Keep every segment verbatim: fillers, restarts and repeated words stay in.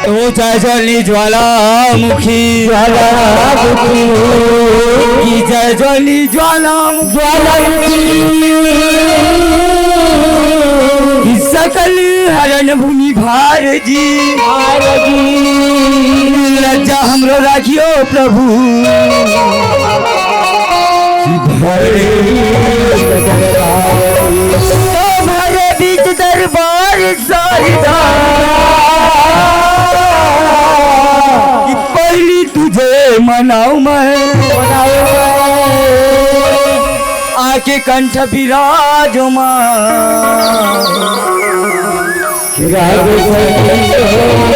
ओ जय जनी ज्वालामुखी, ज्वालामुखी। कि जय जनी ज्वालामुखी, ज्वालामुखी। कि सकल हरण भूमि भार जी, भार जी। लज्जा हमरो राखियो प्रभु। कि भरे, तो भरे बीच दरबार साहिबा, कि पहली तुझे मनाऊं मैं, मनाऊं मैं। आके कंठ विराजमान। राग संगीत हो जाओ।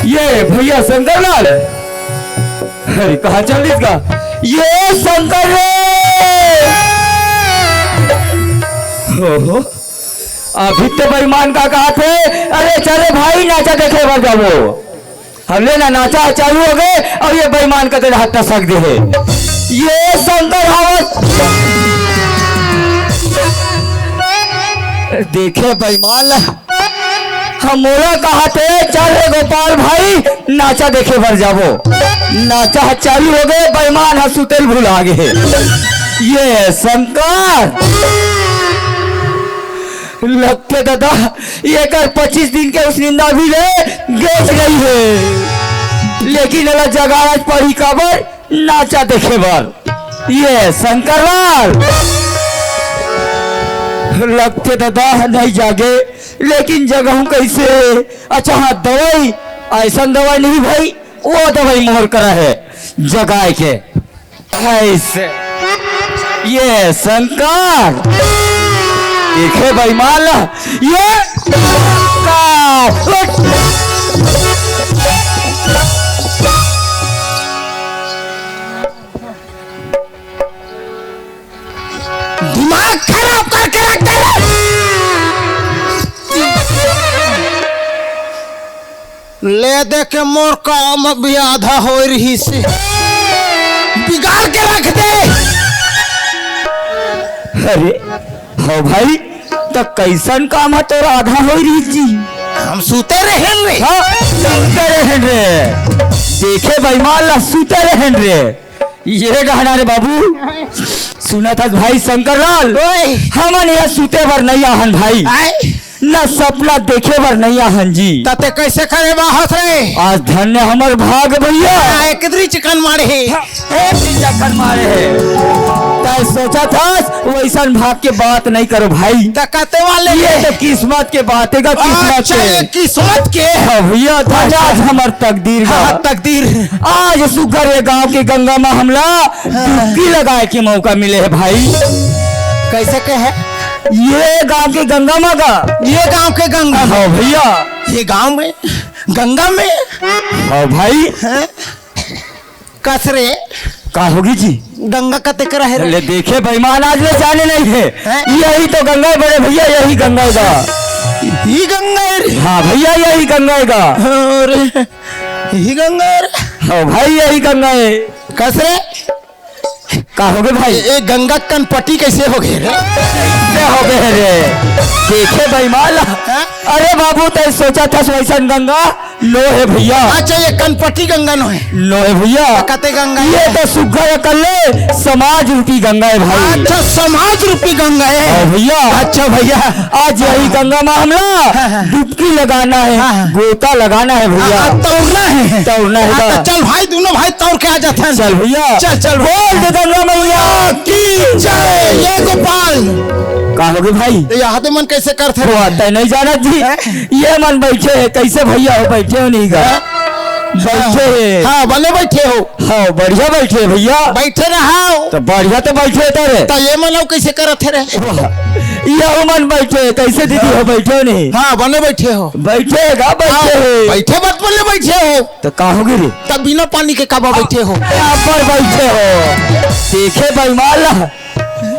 ये भैया शंकर लाल, अरे कहाँ चल दिस गा? ये शंकर रे, ओहो, अभी तो बेईमान का कहा थे, अरे चले भाई नाचा देखे बर जाबो। हम ले ना नाचा चालू हो गए और ये बेईमान का तेरे हाथ टसक दे है। ये शंकर हावत देखे बेईमान ला। हम मोला कहा थे, चल रे गोपाल भाई, नाचा देखे बर जाबो। नाचा ह चालू हो गए, बेईमान ह सुतेल भुला गे हे। ये शंकर लगथे दादा, एकर पच्चीस दिन के उस निंदा भी ले गेच गई है, लेकिन एला जगाना पड़ी काबर? नाचा देखे बर। ये शंकर लाल लगथे दादा नहीं जागे, लेकिन जगाऊं कैसे? अच्छा हाँ, दवाई, ऐसन दवाई नहीं भाई, वो दवाई मोर करा है जगाए के। ऐसे ये शंकर देखे बेईमान ला, ये का दिमाग खराब करके रख दे। ले दे के मोर काम भी आधा हो रही से बिगाड़ के रख दे। अरे हो भाई, त कैसन काम ह तोर आधा हो रही जी? हम सुते रहेन रे। हाँ, सुते रहेन रे। देखे बेईमान ला सुते रहेन रे। ये गहना रे बाबू, सुनत हस भाई शंकर लाल, ओए। हमन यहाँ सुते बर नहीं आहन भाई, आए। न सपना देखे बर नहीं आहन जी। तते कैसे करे बाहत रे? आज धन्य हमर भाग भैया। आए, कितनी चिकन मारे है। एक ही चक्कर मारे है। तय सोचत हस वैसन भाग के बात नहीं करो भाई। त कते वाले ये रे? तो किस्मत के बात है, किस्मत अच्छा, के। ये किस्मत के। हाँ भैया, धन्य अच्छा। आज हमर तकदीर बा। हाँ, तकदीर। आज सुघर ये गांव के गंगा में हमला डुबकी लगाए के मौका मिले है भाई। कैसे के है? ये गांव के गंगा में का? ये गांव के गंगा में? हाँ भैया। ये गांव में? गंगा में? हाँ भाई। हैं? कस रे? का होगी जी? गंगा कते कर है रे? ले देखे बेईमान, आज ले जाने नहीं है। हैं? यही तो गंगा है बड़े भैया, यही गंगा है गा। ही गंगा है रे? हाँ भैया, यही गंगा है गा। अरे, ही गंगा है रे? हाँ भाई, यही गंगा है। कस रे? का होगे भाई? ए, ए गंगा कनपटी कइसे होगे रे? कइसे होगे रे? देखे बेईमान ला। हाँ? अरे बाबू, तैं सोचत हस वइसन गंगा नो हे भइया। अच्छा, ये कनपटी गंगा नो हे? नो हे भइया। तो कते गंगा ये हे? तो सुग्घर अकन ले समाज रूपी गंगा हे भाई। अच्छा, समाज रूपी गंगा हे। हाँ भइया। अच्छा भइया। आज यही गंगा मा हमला हाँ, हाँ। डुबकी लगाना हे, हाँ, हाँ। गोता लगाना हे भइया। हाँ, तौरना हे। तौरना हे हाँ, का? तो चल भाई, दूनों भाई तौर के आ जाथन। चल भइया। चल, चल। बोल दे गंगा मैया की जय। ये गोपाल। का होगे भाई? ये हाथे मन कइसे करथे? वो तैं नइ जानत जी। हैं? ये मन बइठे हे, कइसे भइया हो, बइठे हो नहीं गा? हैं? बइठे हे। हाँ, बने बइठे हो। हाँ, बढ़िया बइठे हे भइया। बइठे रहा हो। तो बढ़िया तो बइठे हे रे। तो ये मन अउ कइसे करत हे रे? वाह, ये मन बइठे हे, कइसे दीदी हो, बइठे हो नहीं? हाँ, बने बइठे हो। बइठे हे गा, बइठे हाँ, हे। बइठे मत बोले, बइठे हो। तो का होगे रे? तब बिना पानी के काबर बइठे हो? काबर बइठे हो? देखे बेईमान ला।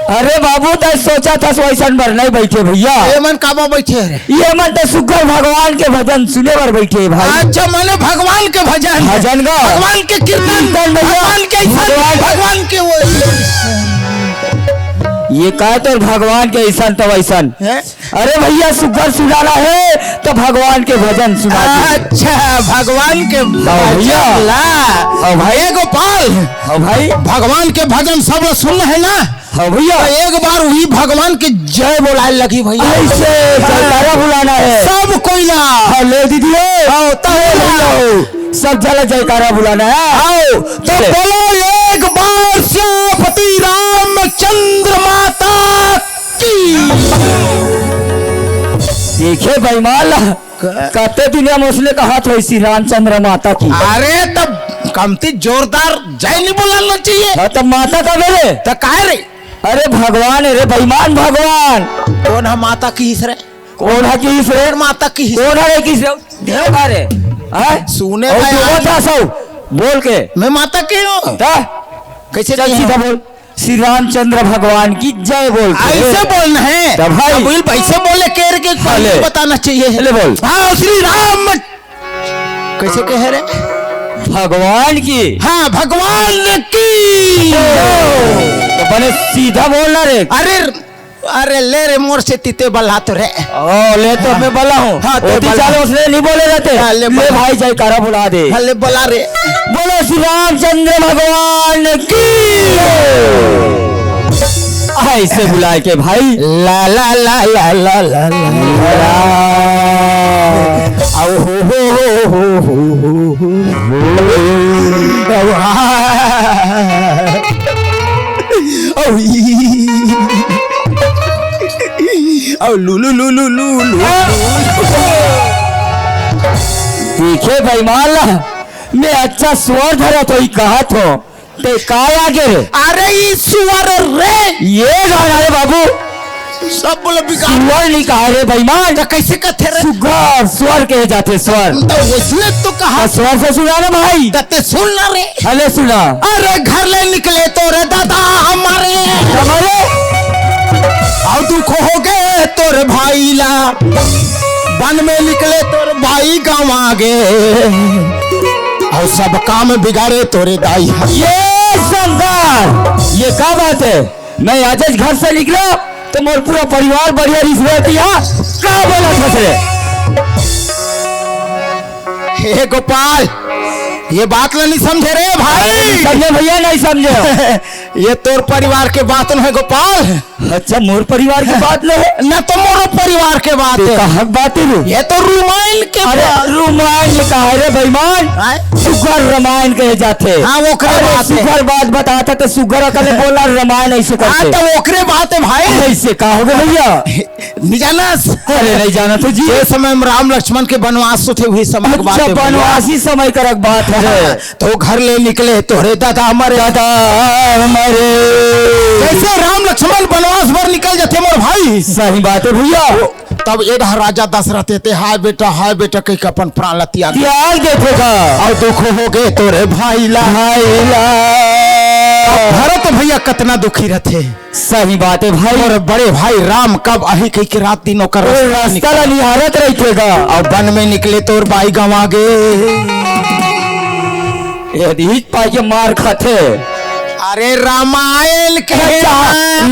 अरे बाबू, तैं सोचत हस वइसन बर नइ बइठे भइया। ये मन काबर बइठे हे रे? ये मन तो सुग्घर भगवान के भजन सुने बर बइठे हे भाई। अच्छा, माने भगवान के भजन। भजन गा। भगवान के कीर्तन। कीर्तन भइया। भगवान के अइसन, भगवान भगवान के वो। ये का तोर भगवान के अइसन तो वइसन? हैं? अरे भइया, सुग्घर सुनाना हे तो भगवान के भजन सुना दे। अच्छा, भगवान के हाँ भइया। भजन ला। हाँ भाई। ए गोपाल, हाँ भाई। भगवान के भजन सब ला सुनना हे ना? हाँ भइया। तो एक बार वही भगवान के जय बोलाए लगही भइया। अइसे जयकारा बुलाना हे। सब कोई ला। हाँ, ले दीदी हो। हाँ, तो ले भइया हो। सब झन ला जयकारा बुलाना हे। आओ, तो ले। बोलो एक बार सियापति रामचंद्र माता की। देखे बेईमान ला, क- कते दुनिया में उसने कहा था इसी रामचंद्र माता की। अरे, तब कमती जोरदार जय नहीं बोलना चाहिए। हाँ, तब माता का बोले? तो काय रे? अरे भगवान हे रे बेईमान भगवान। कोन ह माता किहिस रे? कोन ह किहिस रे? कोन माता किहिस? कोन ह रे किहिस रे? देव का रे? हैं? सुने अउ भाई, तू आज बता सौ, बोल के। मैं माता के हूँ। ता? कइसे चल कहे सीधा हूँ? बोल, श्री रामचंद्र भगवान की जय बोल के। अइसे बोलना हे। तब भाई। अब बोल, अइसे बोले केर के हाँ, ले। बताना चाहिए। ले बोल। हाँ, श्री राम कइसे कहे रे? भगवान की। हाँ, भगवान की। तो बने सीधा बोलना रे। अरे, अरे ले रे, मोर से तीते बला तो रे। ओ, ले तो मैं बला हूँ। हाँ, तो ओती बला। चाले उसने नहीं बोले रहते। हाँ, ले ले बला। भाई, जयकारा बुला दे। हाँ, ले बला रे। बोलो श्री रामचंद्र भगवान की। अइसे बुलाए के भाई। ला, ला, ला, ला, ला, ला, ला, ला। आओ हो, हो, हो। आओ, आ। आओ, ई। आओ, लू, लू, लू। देखे बेईमान ला, मैं अच्छा स्वर धरत हों, ई कहत हों। ते काय आगे रे? अरे ई सुअर रे। ये गाना रे बाबू। सब बोले बिगाड़। सुअर नहीं कहा रे बेईमान। तो कइसे कथे रे? सुग्घर, स्वर कहे जाथे, स्वर। तो उसने तो कहा। तो स्वर से सुना ना भाई। तो ते सुन ना रे। अरे सुना। अरे घर ले निकले तोरे दादा हमारे। हमारे। अउ दुख होगे तोरे भाई ला। बन में निकले तोरे भाई गाँव आगे। अउ सब काम बिगाड़े तोरे दाई ह। ये सरदार, ये का बात हे? मैं आजेच घर से निकलों, तो मोर पूरा परिवार बढ़िया रिहिस रहतिस। का बोलत हस रे? हे गोपाल, ये बात ला नहीं समझे रे भाई। नहीं समझे भइया, नहीं समझे। ये तोर परिवार के बात नोहे गोपाल। अच्छा, मोर परिवार के बात नोहे? ना तो मोरो परिवार के बात हे। कहाँ के बात हे रे? ये तो रुमायन के अरे, बात। रुमायन ये कहा रे बेईमान? आय? सुग्घर रामायन कहे जाथे। हाँ, ओकरे अरे, बात हे। सुग्घर बात बताथे त सुग्घर अकन ले बोला, रामायन अइसे हाँ, करथे। तो ओकरे बात हे भाई। अइसे का होगे भइया? नहीं जानस? अरे, नहीं जानत हों जी। जे समय में राम लक्ष्मण के बनवास होथे, उही समय के बात अच्छा, हे भइया। बनवासी समय करक बात हे। हाँ। तो घर ले निकले तोरे दादा मरे। दादा मरे। जइसे राम लक्ष्मण बनवास बर निकल जाथे मोर भाई। सही बात हे भइया। तब ए डहर राजा दशरथ हे ते, "हाय बेटा, हाय बेटा," कहिके अपन प्राण ला त्याग त्याग देथे का। अउ दुख होगे तोरे भाई ला। भाई ला। अब भरत भइया कतना दुखी रथे। सही बात हे भाई। मोर बड़े भाई राम कब आही कहिके रात दिन ओकर ओ रस्ता रस्ता ला निहारत रहिथे गा। अउ बन में निकले तोर बाई गँवा गे। ए दीहिक पाई के मार खाथे। अरे रामायण के अच्छा,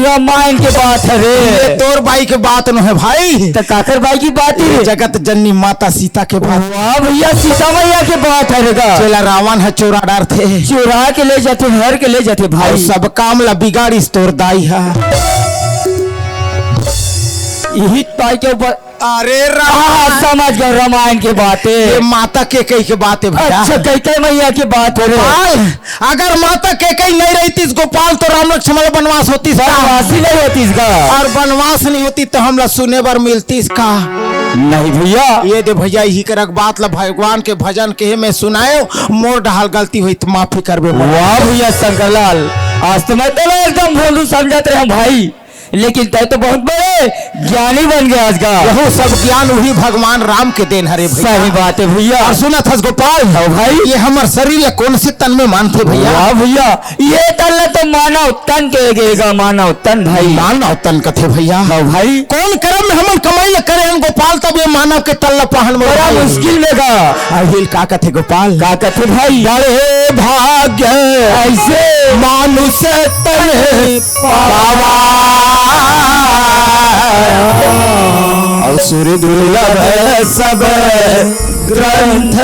रामायण के बात हरे। ये तोर बाई के बात नोहे भाई। त काकर बाई की बात ये हे? जगत जननी माता सीता के बात। वाह भैया, सीता मैया के बात हरे गा। जेला रावण ह चोरा डारथे। चोरा के ले जाथे, हर के ले जाथे भाई। अउ सब काम ला बिगाड़िस तोर दाई ह। इही बाई के ऊपर अरे हाँ, रामायण। समझ गए, रामायण के बात हे। ये माता कैकई के बात हे भैया। अच्छा, कैकई मैया के बात हे रे। गोपाल, अगर माता कैकई नहीं रहतीस गोपाल, तो राम लक्ष्मण ला बनवास होतीस का? बनवास ही नहीं होतीस का? अउ बनवास नहीं होती तो हमला सुने बर मिलतीस का? नहीं भैया। ये दे भैया, इही करक बात ला भगवान के भजन के में सुनायो, मोर डहाल गलती होई तो माफी करबे। वाह भैया शंकर लाल, आज तो मैं तोला एकदम भोलू समझत रहे भाई। लेकिन तैं तो बहुत बड़े ज्ञानी बन गया आज का। यहू सब ज्ञान उही भगवान राम के देन हरे भैया। सही बात हे भैया। अउ सुनत हस गोपाल, हाँ भाई। ये हमर शरीर ला कोन से तन में मानथे भैया? वाह भैया, ये तन ला तो मानव तन के गेगा, मानव तन भाई। मानव तन कथे भैया। हाँ भाई। कोन करम में हमन कमई ला करे हन गोपाल, तब ये मानव के तन ला पाहन में बड़ा भाई। मुश्किल में गा। अहिल का कथे गोपाल? का कथे भाई? बड़े भाग्य ऐसे मानुष तन पावा। अउ सुर दुर्लभ सब ग्रंथ।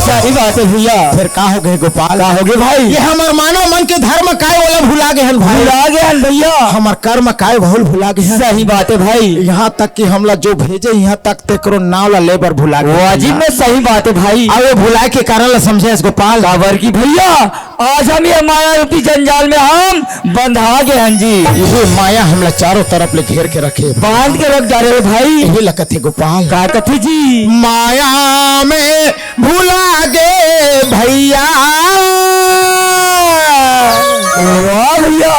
सही बात हे भैया। फिर का हो गए गोपाल? का हो गए भाई? ये हमर मानव मन के धर्म काय ओला भुला गए हन भाई। भुला गए हन भैया। हमर कर्म काय भूल भुला गए हन। सही बात हे भाई। यहाँ तक कि हमला जो भेजे, यहाँ तक तेकरो नाव ला लेबर भुला गए हन वाजिब भैया। में सही बात हे भाई। अउ ये भुलाए के कारण ला समझे हस गोपाल? काबर की भैया, आज हम ये माया रूपी जंजाल में हम बंधा गए हन जी। ये माया हमला चारों तरफ ले घेर के रखे। बांध के रख डारे हे भाई। ये ला कथे गोपाल। का कथे जी? माया में भुला गे भैया। वाह भैया,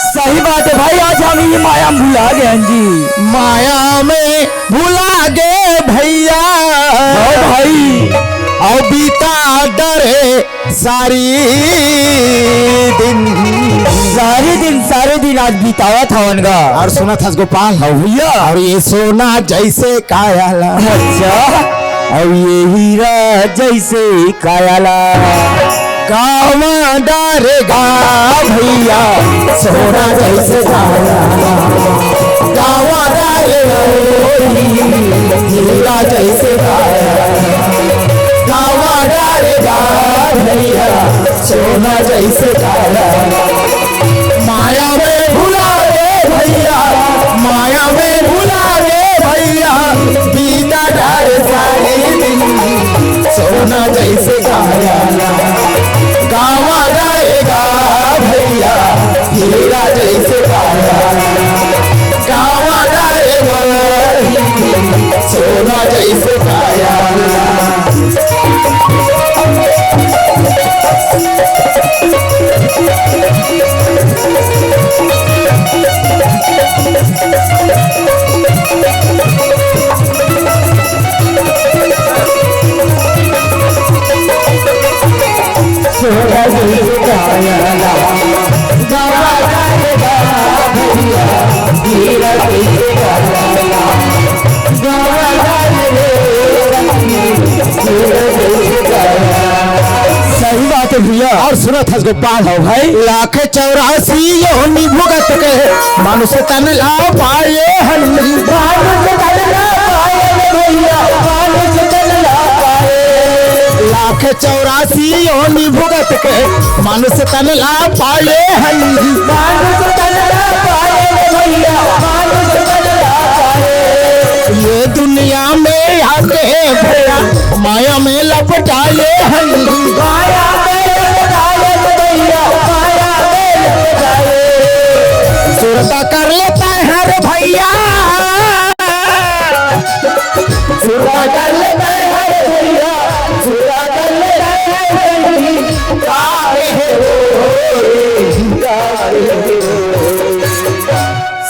सही बात हे भाई, आज हम ये माया में भुला गए हन जी। माया में भुला गे भैया। हाँ भाई। अउ बीता डरे सारी दिन। सारी दिन, सारी दिन आज बितावत हवन गा। अउ सुनत हस गोपाल? हाँ भैया। अउ ये सोना जैसे काया ला। अच्छा। अउ ये हीरा जैसे काया ला। गावा डारे गा भैया, सोना जैसे काया ला। गावा डारे गा, हीरा जैसे काया ला। गावा डारे गा भैया, सोना जैसे काया। माया में भुला गे भैया, माया में भुला गे भैया, बीता डारे सारी दिन, सोना जैसे काया। गावा डारे गा भैया, हीरा जैसे काया। गावा डारे गा, सोना जैसे काया। सही बात हे भैया। अउ सुनत हस गोपाल? हाँ भाई। लाख चौरासी योनि भुगत के मानुष तन ला पाए हन। मानुष तन ला पाए भैया, मानुष तन ला पाए। लाख चौरासी योनि भुगत के मानुष तन ला पाए हन। मानुष तन ला पाए भैया, मानुष तन ला पाए। ये दुनिया में आके भैया, माया में लपटाए हन। माया में लपटाए भैया, माया में लपटाए। सुरता कर लेता है रे भैया। सुरता कर लेता है रे भैया, सुरता कर लेता है रे भैया।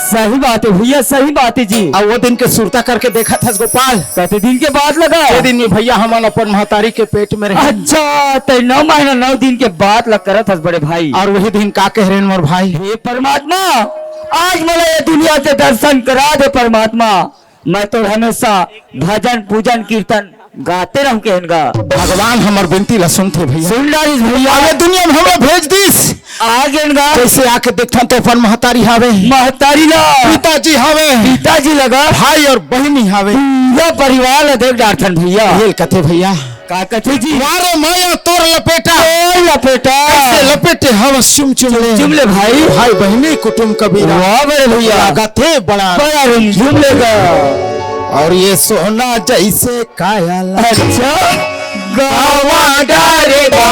सही बात हे भैया, सही बात हे जी। अउ वो दिन के सुरता करके देखत हस गोपाल? कते दिन के बात लगा? ये दिन में भैया हमन अपन महतारी के पेट में रहे। अच्छा, तैं नौ महीना नौ दिन के बात लग करत हस बड़े भाई। अउ वही दिन का कहे रहेन मोर भाई? हे परमात्मा, आज मोला ये दुनिया के दर्शन करा दे परमात्मा। मैं तो हमेशा भजन, पूजन, कीर्तन गाते रहूं केहेन गा। भगवान हमर बिनती ला सुनथे भइया। सुन डारिस भइया। अबे दुनिया में हमला भेज दिस। आ गेन गा। जइसे आके देखथन तो अपन महतारी हावे। महतारी ला। पिताजी हावे। पिताजी लगा। भाई अउ बहिनी हावे। पूरा परिवार ला देख डारथन भइया। ये कथे भइया। का कथे जी? वारे माया तोर लपेटा। तोर लपेटा। कइसे लपेटे हवस चुम चुम ले। चुम ले भाई। भाई बहिनी कुटुम कबीरा। वाह बड़े भइया। लागथे बड़ा। बड़ा रुमझुम लेगा। अउ ये सोहना जइसे काया ला। अच्छा। गावा डारे बा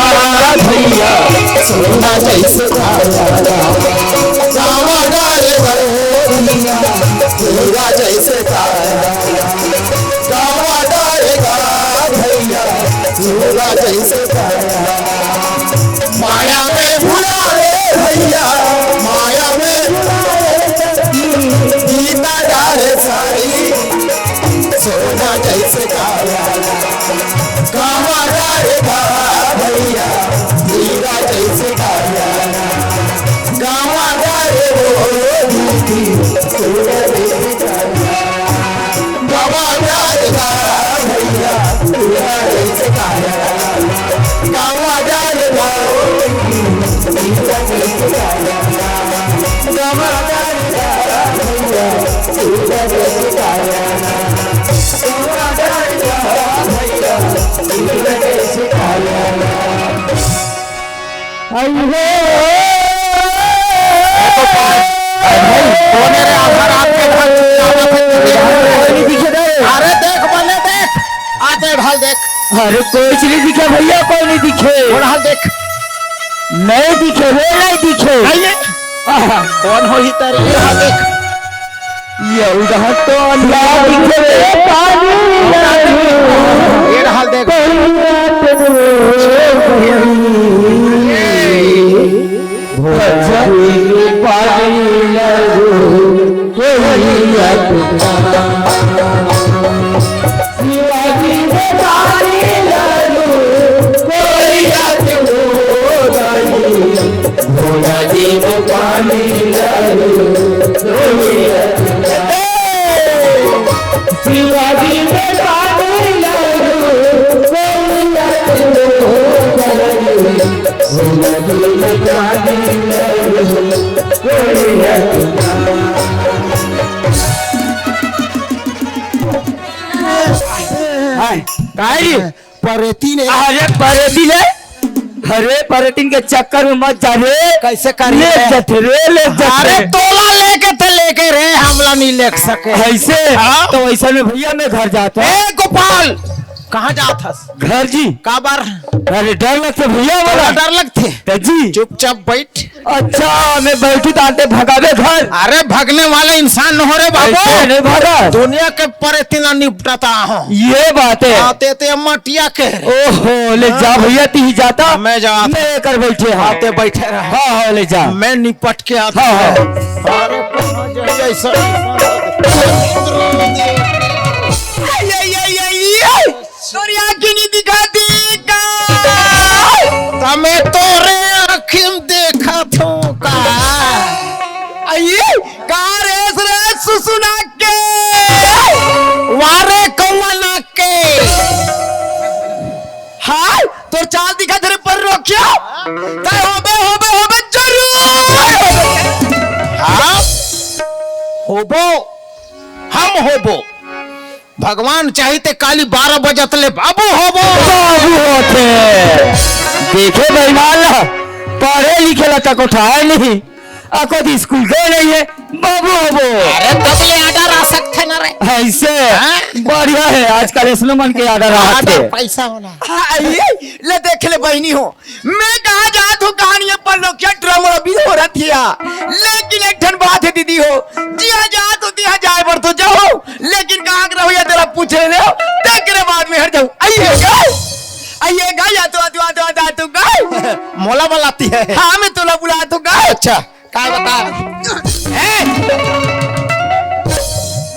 भइया। सोहना जइसे काया ला। गावा डारे बा भइया। सोहना जइसे काया ला। गावा डारे बा भइया। सोहना जइसे काया ला। माया में भुला रे भइया, माया में भुला रे सखी, गीता गा रे सारी, सोना जइसे काया, गावा गा रे बा भइया, हीरा जइसे काया, गावा गा रे वो दीदी, सोना जइसे काया। अरे भाई, कौन है रे? आधा रात के ढाल चुपचाप आके कोई नहीं दिखे रे। अरे देख, बने देख, आते ढाल देख। अरे कोई नहीं दिखे भइया, कोई नहीं दिखे। वो ढाल देख। नहीं दिखे, वो नहीं दिखे। नहीं है। आहा। कौन होही तेरे? ये ढाल देख। ये उधर तो अंधा दिखे रे, पानी नहीं। ये ढाल देख। कोई रात में भोला जी के पानी लगो, कोई अटका। शिवाजी के पानी लगो, कोई अटको नहीं। भोला जी के पानी लगो, कोई अटका। शिवाजी के पानी लगो, कोई अटको नहीं। हाय, काय रे? परेती ने। अरे परेती ले। अरे परेतीन के चक्कर में मत जा रे। कइसे करी ले रे? जथे रे, ले जथे। अरे तोला लेके ते लेके रे, हमला नहीं लेके सके। अइसे? हाँ? तो वइसन में भइया मैं घर जात हूँ। ए गोपाल, कहाँ जात हस? घर जी। काबर? अरे डर लगथे भइया तोला मोला। डर लगथे? त जी। चुपचाप बइठ। अच्छा, मैं बइठू त आते भगाबे घर। अरे भगने वाला इंसान न हो रे बाबू। अइसे नहीं भगा। दुनिया के परेतीन ला निपटात हूँ। ये बात है। हाँ, ते, ते मटिया के रे। ओहो, ले जा हाँ। भइया, तिही जाता। मैं जात मैं एकर बइठे हाँ। हाँ, ते बइठे रह। हाँ, हाँ, ले जा। मैं निपट के आता हाँ, हूँ। हाँ। अरे कहाँ जाए ऐसा? ये, ये, ये, ये। तोरी आँखी नहीं दिखाती का? तमे तोरे आँखी में देखा थो का? अई, का रेस रे सुसुना के? वारे कौआ ना के। हाय, तोर चाल दिखा तेरे पर रोकियो। तय होबे, होबे, होबे जरूर। हाँ? होबो, हम होबो। भगवान चाही ते काली बारह बजत ले बाबू होबो। बाबू होथे। देखे बेईमान ला, पढ़े लिखे ला तको ठाए नहीं, अको दी स्कूल गए नहीं है, बाबू होबो। अरे तब ले आर्डर आ सकथे ना रे। अइसे हाँ? बढ़िया है, आजकल इसमें मन के आर्डर आते। आर्डर पैसा होना। हाँ, ये ले देख ले बहिनी हो, मैं कहाँ जात हूँ, कहानी ये पर लोग क्या ड्रामा भी हो रहा थिया। लेकिन एक ठन बात है दीदी हो, जिहाँ जात हो तिहाँ जाए बर तो जाओ, लेकिन कहाँ के रहो या तेरा पूछ रहे हो, तेकरे बाद में हट जाओ। आइए गा, आइए गा, या तो, या तो, या तो, या तो गा। मोला बुलाती है। हाँ, मैं तोला बुलात हूँ गा। अच्छा। का बता? ए!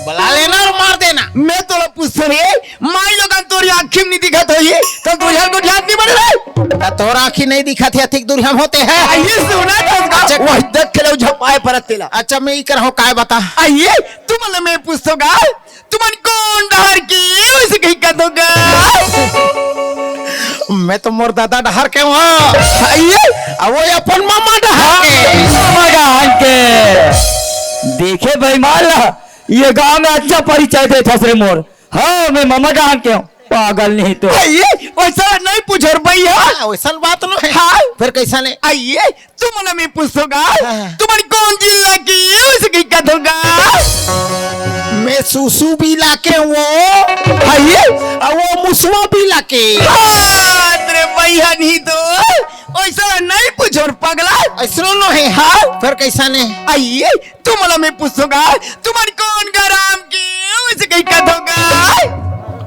बुला लेना अउ मार देना। मैं तोला पूछत हूँ रे, माई लोगन तोरी आँखी में नहीं दिखत होही, त तोर हर गोठियात नहीं बने रे। त तोर आँखी नहीं दिखत हे, अतिक दूर हम होते हैं। आइए सुना था उसका। अच्छा। वही देख के लो झपाए परत तेला। अच्छा, मैं ई करहूँ, काय बता? आइए, तुमन ले मैं पूछत हूँ गा, तुमन कोन डहर के, वइसे कहीं का तो गा। मैं तो मोर दादा डहर के हूँ। आइए। अब वो अपन मामा डहर के। मामा डहर के। देखे बेईमान ला, ये गांव में अच्छा परिचय देथस रे मोर। हाँ, मैं मामा डहर के हूँ, पागल नहीं तो। आइए, वैसा नहीं पूछो रे भैया। हाँ, वैसन बात नो है। हाँ। फिर कैसा नहीं? आइए, तुमन ला मैं पूछथों गा, हाँ। तुमन कोन जिला के, वइसे कहि कथों गा? मैं सुसु बिला के वो। आइए। अउ वो मुसवा बिला के। हाँ, तेरे भैया नहीं तो, वइसन नहीं पूछो रे पगला। अइसनो नो है। हाँ। फिर कइसन है? आइए, तुमन ला मैं पूछथों गा, तुमन कोन ग्राम के, वइसे कहि कथों गा?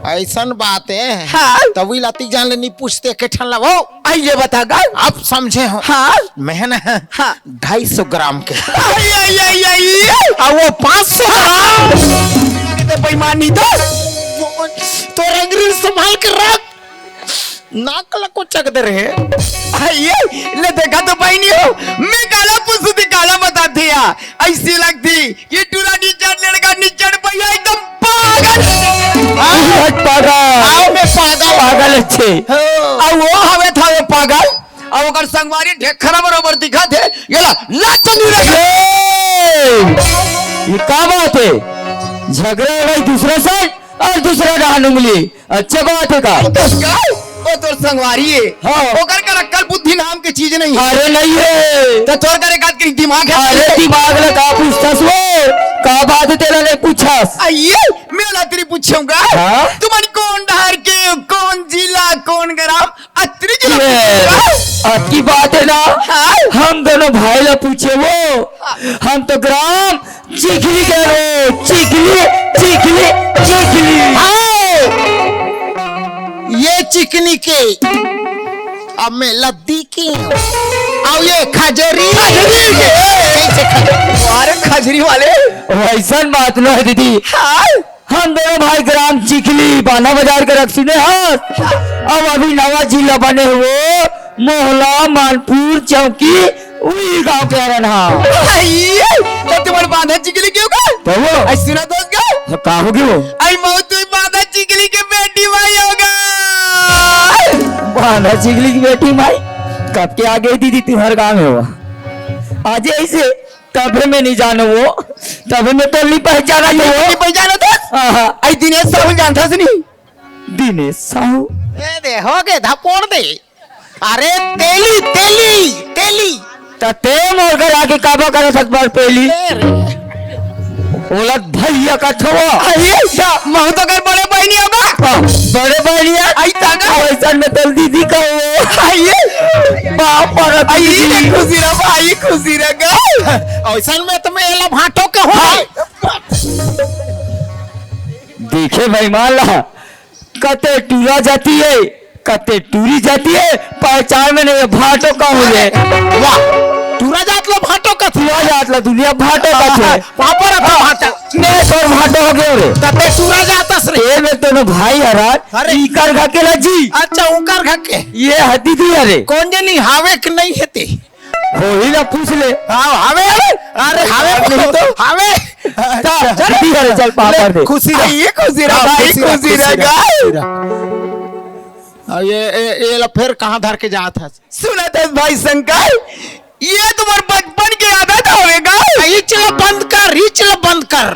अइसन बात है। हाँ। तभी लाती जान ले नहीं पूछते के ठन ला वो। आइए बता गा। अब समझे हो। हाँ। मैं है ना, हाँ। ढाई सौ ग्राम के। आई, आई, आई, आई। आ वो पाँच सौ ग्राम। तो बेईमानी तो। तो रंगरी संभाल के रख। नाक ला को चक दे रहे। आइए, ले देखा तो भाई नहीं हो। मैं काला पुसुती काला बताते या। ऐसी लगती ये टूरा निचड़ लड़का निचड़ भैया एकदम पागल। हाँ। पागल। आओ मैं पागल। पागल अच्छे। हाँ। अब वो हवे था वो पागल। अब ओकर संगवारी ढेखरा बरोबर दिखा थे। ये ला, ला चंदू रे। ये, ये का बात है? झगड़ा लड़ाई दूसरा साइड और दूसरा डहान उंगली। अच्छा बात है का? तो का? वो तोर संगवारी है। हाँ। ओकर कर अक्कल बुद्धि नाम के चीज नहीं है। अरे नहीं है। तो तोर कर एक आध के दिमाग है। अरे दिमाग ला का पूछथस वो? का बात है तेला नहीं पूछस? आइए, मैं ला तेरी पूछूंगा। हाँ? तुमन कोन डहर के, कोन जिला, कोन ग्राम? अतरी जिला ये, पूछूंगा। अतकी बात है ना। हाँ? हम दोनों भाई ला पूछे वो। हम तो ग्राम चिखली के रे, चिखली, चिखली, चिखली। हाँ। ये चिकनी के, अब मैं लद्दी की हूँ। अब ये खजरी। खजरी के। कैसे खजरी? अरे खजरी वाले। वैसन बात नो है दीदी। हाँ। हम दोनों भाई ग्राम चिखली, बांधा बाजार के रख सुने हस। अब अभी नवा जिला बने हुए, मोहला, मानपुर, चौकी, उही गांव के हरन हा। आइए, तो तुम्हारे बांधा चिखली क्यों का? तो वो? आई सुना दोस्त का? तो का हो गयो? आई मौत हुई बांधा चिखली के बेटी माई होगा। बांधा चिखली की बेटी माई? कब के आ गई दीदी तुम्हारे गांव में वो? आज ऐसे तभे मैं नहीं जानो वो, तभे मैं तो नहीं पहचाना तो वो। नहीं पहचाना तो? हाँ, हाँ। आई दिनेश साहू जानता से नहीं? दिनेश साहू। ए दे, हो गए, धपोड़ दे। अरे तेली, तेली, तेली। त ते मोर घर आके काबा करे सत बार पहली? ए रे। ओला भैया का थवा। अरे, महू तो कर बड़े बहनी होगा। हाँ, बड़े बहनी है। आई तागा। वैसन में तल दीदी का वो। आइए। बाप और आई दीदी। खुशी रहा भाई, खुशी रहा गा। वैसन में तो मैं एला भाटो के हो। हाँ। देखे भाई माला, कते टूरा जाती है, कते टूरी जाती है, पहचान में नहीं है, भाटो का हो जाए। वाह, टूरा जात लो भाटो का। टूरा जात लो दुनिया भाटो का थे। पापड़ आता भाटा। मैं तो भाटो हो गयो रे। तते टूरा जातस रे। ये में दोनों भाई हरान, अरे। इकर घर के ला जी। अच्छा, उकर घर के। ये हदी दी अरे। कौन जे नहीं हावे कि नहीं हेते? हो ही ना पूछ ले। हाँ, हावे, हावे। अरे, हावे, नहीं तो। हावे। चल, चल, चल, दीदी अरे, चल, पापड़ दे। खुशी रहा। ये खुशी रहा, हाँ, भाई, खुशी रहा, खुशी खुशी रहा, रहा। खुशी रहा। अब ये, ये, ये ला फिर कहाँ धर के जात है? सुना था भाई शंकर, ये तुम्हारे बचपन की आदत होवेगा। इचला बंद कर, इचला बंद कर।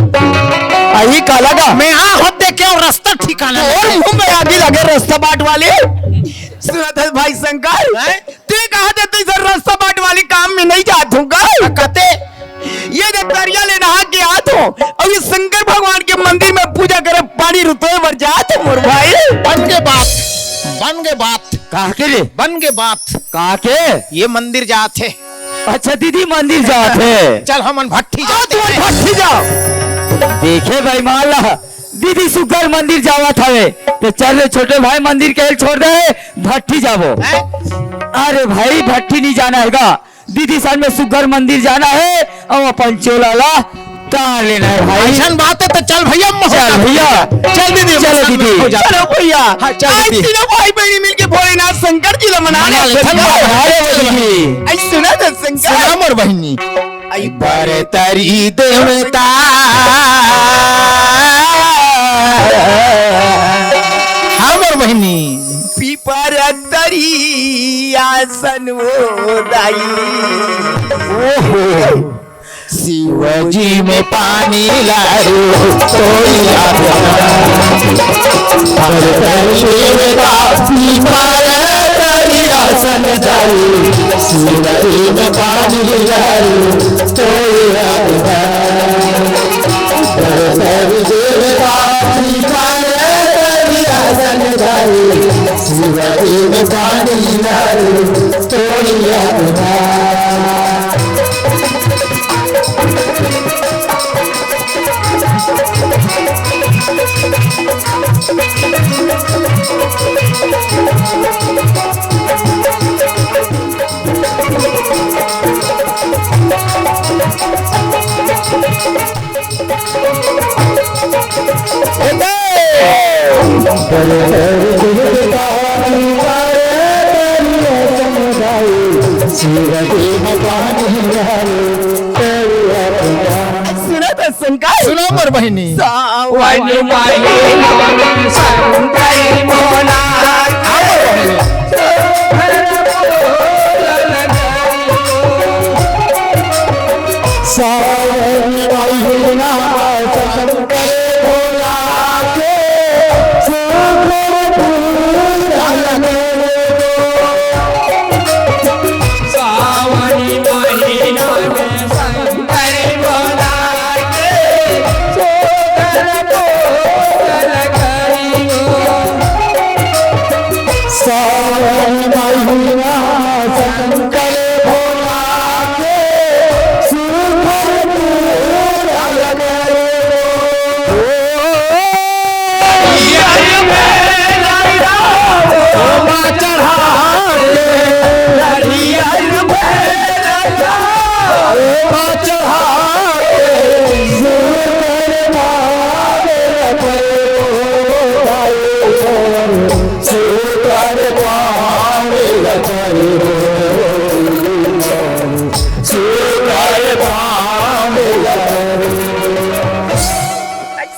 आई का लगा? मैं हाँ होत देखे और रास्ता ठिकाना और नहीं। मुंह में आगे लगे रास्ता बाट वाले। सुना था भाई शंकर, हैं? तू कहा था तू इधर रास्ता बाट वाली काम में नहीं जात हूँ का? कते? ये जो दरिया ले नहा के आत हो और ये शंकर भगवान के मंदिर में पूजा करे पानी रुतोए बर जात हो मोर भाई। बन के बात, बन के बात। कहा के रे? बन के बात। कहा के? ये मंदिर जात है। अच्छा दीदी मंदिर जात है। चल हमन भट्ठी आ, जाते तुम हैं। भट्ठी जाओ। देखे भाई माला, दीदी सुग्घर मंदिर जावत हवे, तो चल रे छोटे भाई मंदिर के छोड़ दे, भट्ठी जाबो। हैं? अरे भाई भट्ठी नहीं जाना है गा, दीदी सन में सुग्घर मंदिर जाना है और अपन चोला ला तार लेना है भाई। ऐसन बात है तो चल भैया, चल भैया। चल दीदी, चलो दीदी। हो जा। चलो भैया। हाँ, चल आज दीदी। तीनों भाई बहनी मिलके भोलेनाथ शंकर जी ला मना मना ले, ले, चल। अरे वो दीदी। ऐ सुना था शंकर। सुना मोर बहनी। आई बरतरी देवता। हाँ मोर बहिनी। पीपर तरी आसन ओ दाई। ओहो। शिवजी में पानी लारू तोई आगना। हर तरी देवता पीपर तरी आसन दाई। शिवजी में पानी लारू तोई आगना। हर तरी देवता पीपर तरी आसन दाई। शिवजी में पानी लारू तोई आगना। सुनत हस शंकर? सुनो मोर बहिनी। सावन महीना शंकर मोला। हाँ मोर बहिनी। सावन महीना शंकर भोला के सुंदर पूरा लगे। सावन महीना में शंकर भोला के सुंदर पूरा लगे। सावन महीना शंकर भोला के सुंदर पूरा लगे।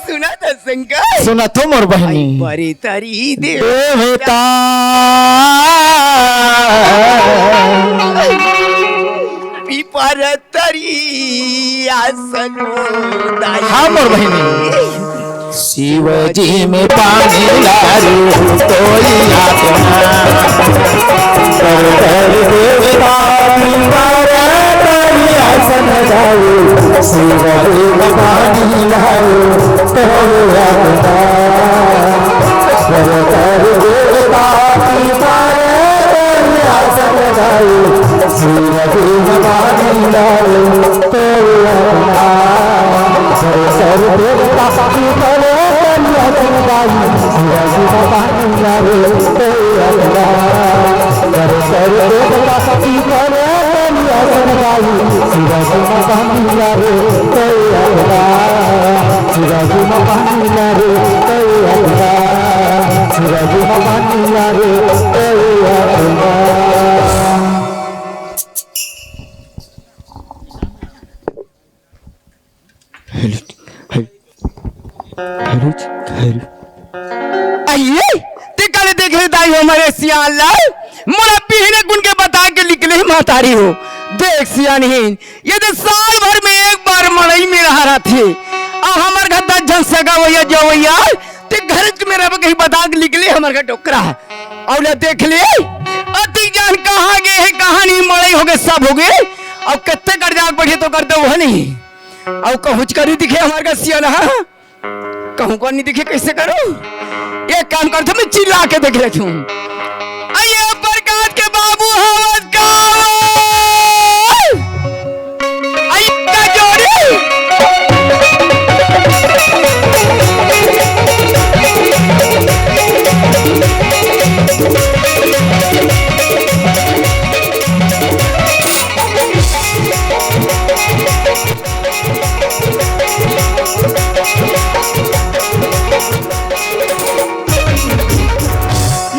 सुनत हस शंकर? सुनत हों मोर बहिनी। आई बरे तरी देवता। देवता। पीपर तरी आसन ओ दाई। हाँ मोर बहिनी। शिवजी में पानी लारू तोई आगना। कर कर देवता पीपर तरी आसन दाई। शिवजी में पानी लारू तोई आगना। कर कर देवता पीपर तरी आसन दाई। शिवजी में पानी लारू तोई आगना। सर सर देवता पीपर तरी आसन दाई। शिवजी में पानी लारू तोई आगना। सर सर देवता पीपर तरी आसन दाई। शिवजी में पानी लारू तोई आगना। शिवजी में पानी लारू तोई आगना। शिवजी में पानी लारू तोई आगना। Hello, hello, hello, hello. आइए, ते काले देखे दाई हो हमर सियान ला, मोला बिहने गुन के बता के निकले महतारी हो। देख सियानहीन, ये तो साल भर में एक बार मड़ई में रहा रहिथे। अब हमर घर दस झन सगा होइया जवइया, ते घर के मेरा कहीं बता के निकले हमर घर डोकरा। अउ ले देख ले, अतिक जान कहाँ गे हे, कहाँ नहीं, मड़ई हो गे, सब हो गे। अउ कत्ते कर जाके बढ़िया तो कर दे, वो नहीं। अउ कहूँच करी दिखे हमर घर सियान, हाँ? कहूँ को नहीं दिखे, कैसे करूँ? एक काम करथों, मैं चिल्ला के देख लेथों। अइया प्रकाश के बाबू हवस का? अइया का जोड़ी?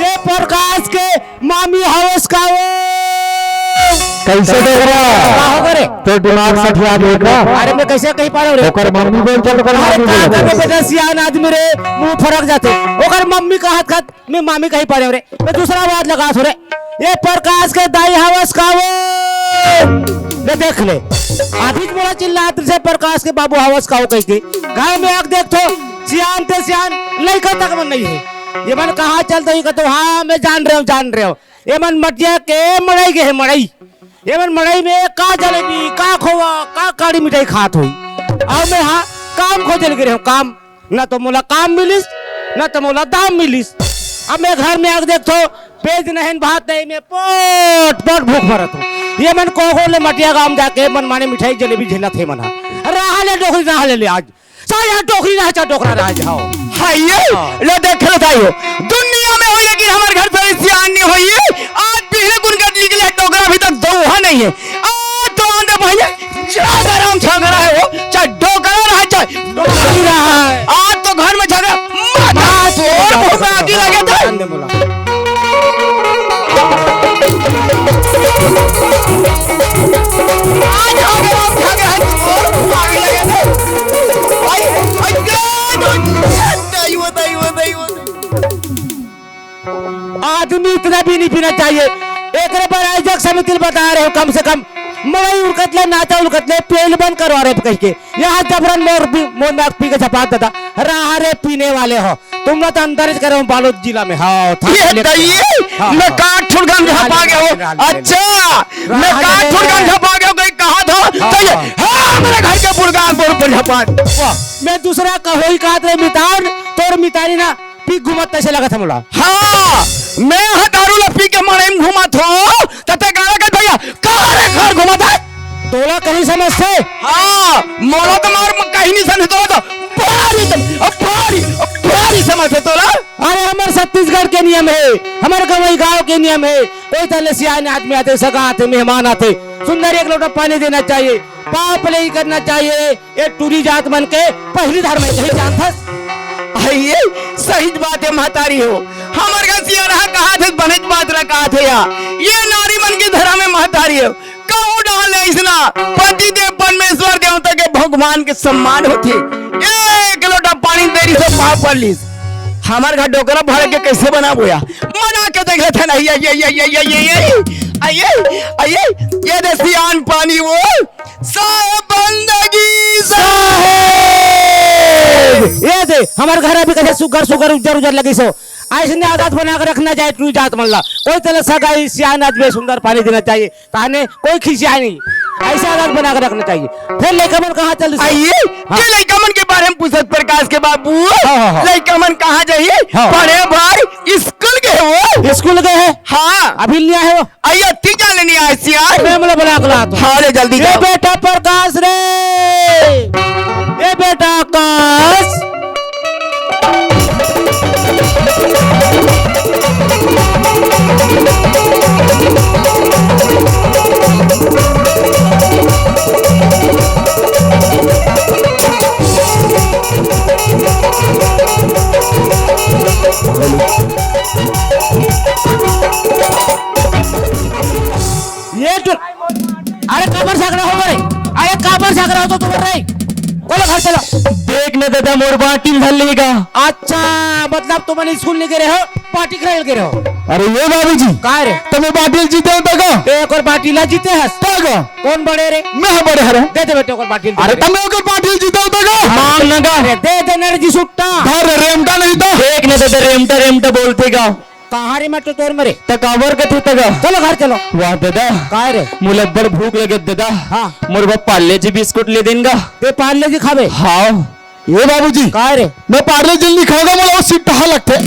ये प्रकाश के मामी हवस का वो? कैसे देख रहा? का हो करे? तो दिमाग सठिया दे का? अरे मैं कैसे कही पा रहे हूँ रे? ओकर मम्मी बोल के तो ओकर अरे मम्मी का बोल करबे के। बेटा, सियान आदमी रे, मुंह फरक जाथे। ओकर मम्मी का हाथ खात मैं मामी कही पा रहे हूँ रे। मैं दूसरा बात लगा थोड़े। ये प्रकाश के दाई हवस का वो? ले देख ले। अभी मोला चिल्लात से प्रकाश के बाबू हवस का वो कह के। घर में आके देख तो सियान ते सियान लइका तक मन नहीं है। ये मन कहाँ चलते ही कहते, हाँ मैं जान रहे हूँ, जान रहे हूँ। ये मन मटिया के मड़ई के है, मड़ई। ये मन मड़ई में का जलेबी, का खोवा, का काड़ी मिठाई खात होई। अब मैं हाँ काम खोजे लगे रहे हूँ, काम। ना तो मोला काम मिलिस, ना तो मोला दाम मिलिस। अब मैं घर में आके देख तो पेज नहीं, भात नहीं, मैं पोट पोट भूख मरत हूँ। ये मन को को ले मटिया गांव जाके मन माने मिठाई जलेबी झेलत हे मन हा। रहा ले डोकरी, रहा ले, ले आज। चाहे यहाँ डोकरी रहे, चाहे डोकरा रहे, जाओ। हाय ये, हाँ। लो देख लो ताई हो। दुनिया में हो लेकिन हमारे घर से सियान नहीं होई। आज पहले कुन कर निकले डोकरा अभी तक दौहा नहीं है। आज तो आंदे भैया, झगड़ा झगड़ा है वो, चाहे डोकरा रहे, चाहे डोकरी रहे। आज तो घर में झगड़ा मत आज तो और जाओ, बहुत आगे लगे थे। आंदे बोला। आज आगे, आगे, आगे, आगे, आगे लगे थे। भाई, भाई, नहीं होता, नहीं होता, नहीं होता। आदमी इतना भी नहीं पीना चाहिए। एकरे बर आयोजक समिति ल बता रहे हो, कम से कम मड़ई उलकत ले, नाचा उलकत ले, पेल बंद करवा रहे कह के। यहाँ जबरन मोर भी, मोर नाक पी के झपाट देता। रहा रे पीने वाले हो, तुम लोग तो अंदर ही करो बालोद जिला में। हाँ, था ये ले-, बताइए, हाँ, मैं हाँ। काट छुड़कन रहा झपा ले, गया हूँ। रहा ले, अच्छा, रहा मैं ले, काट रहा छुड़कन ले। झपा गया हूँ, कहीं कहा था? हाँ, तो ये, हाँ। हाँ, मेरे घर के पुरगान बोल पर झपा। वाह, मैं दूसरा कहो ही कहा थे मितान, तोर मितानी ना पी घूमत तैसे लगत हे मोला। हाँ, मैं ह दारू ला पी के मड़ई में घूमत हो, त ते गाला कहे भैया, कहाँ रे घर घूमत है? तोला कहीं समझ से? हाँ, मोला तो मार म-, कहीं नहीं समझ, तोला तो भारी तम-, अब भारी, अब भारी समझ है तोला। अरे हमर छत्तीसगढ़ के नियम है, हमर गंवई गांव के नियम है, कोई तले सियान आदमी आते, सगा आते, मेहमान आते, सुंदर एक लोटा पानी देना चाहिए, पाप नहीं करना चाहिए। ये टूरी जात मन के पहली धर्म है, यही जानथस? आइए, सही बात है महतारी हो। हमर का सियान ह कहा थे, बनेच बात ला कहा थे या। ये नारी मन के धर्म है महतारी हो। कहूँ डाल ले इसना, पति देव परमेश्वर देवता के भगवान के सम्मान होथे। एक लोटा पानी देरी से पाप कर लीस। हमर घर डोकरा भर के कैसे बना बोया? बना के देख लेते नहीं। ये, ये, ये, ये, ये, ये, ये, आइए, आइए, ये दे सियान पानी वो। साहेब बंदगी साहेब। ये दे, हमर घर अभी कैसे सुगर, सुगर, उजर, उजर लगी सो। ऐसने आदत बना के रखना चाहिए, टूरी जात मन ला। कोई तरह सगाई, सियान आदमी सुंदर पानी देना चाहिए, ताने कोई खिसियाए नहीं। ऐसे आदत बना के रखना चाहिए। फिर लइका मन कहाँ चल दिस? आइए, हाँ। ये लइका मन के बारे में पूछत प्रकाश के बाबू। हाँ, हाँ, हाँ। लइका मन कहाँ जाही? हाँ। पढ़े बार स्कूल गए हो? स्कूल गए हैं? हाँ। अभी नहीं आए हो? आइए, तीजा लेनी आए सियार। मैं बोला बना के लाता हूँ। हाँ, ले जल्दी ये जाओ। बेटा प्रकाश रे, ये बेटा आकाश। ये तो, अरे काबर झगड़ा हो रे? अरे काबर झगड़ा हो तो तुम रे? बोलो घर चलो। देख न दादा, मोर बाटिल धर लेगा। अच्छा, मतलब तुमन स्कूल नहीं गए रहे हो, पार्टी करे गए रहे हो? अरे ये बाबूजी, काय रे? तमे बाटिल जीते हो तगा? ते एक और बाटिल ला जीते हस। तगा? कौन बड़े रे? मैं बड़े हरे। दे दे बेटे, ओकर बाटिल दे अरे दे। तमे ओकर बाटिल जीते हो तगा? मांग न गा। अरे दे दे नर जी सुट्टा। धर रेमटा नहीं तो। देख न दादा, रेमटा, रेमटा बोलते गा। कहाँ रे मैं तो तोर मरे। त काबर कथे तगा? चलो घर चलो। वाह दादा। काय रे? मोला बड़ भूख लगे दादा। हाँ। मोर बर पार्ले जी बिस्कुट ले देन गा। ते पार्ले जी खाबे? हाँ। ए बाबूजी। काय रे? मैं पार्ले जी नहीं खाऊंगा, मोला वो सिट्टा लगथे।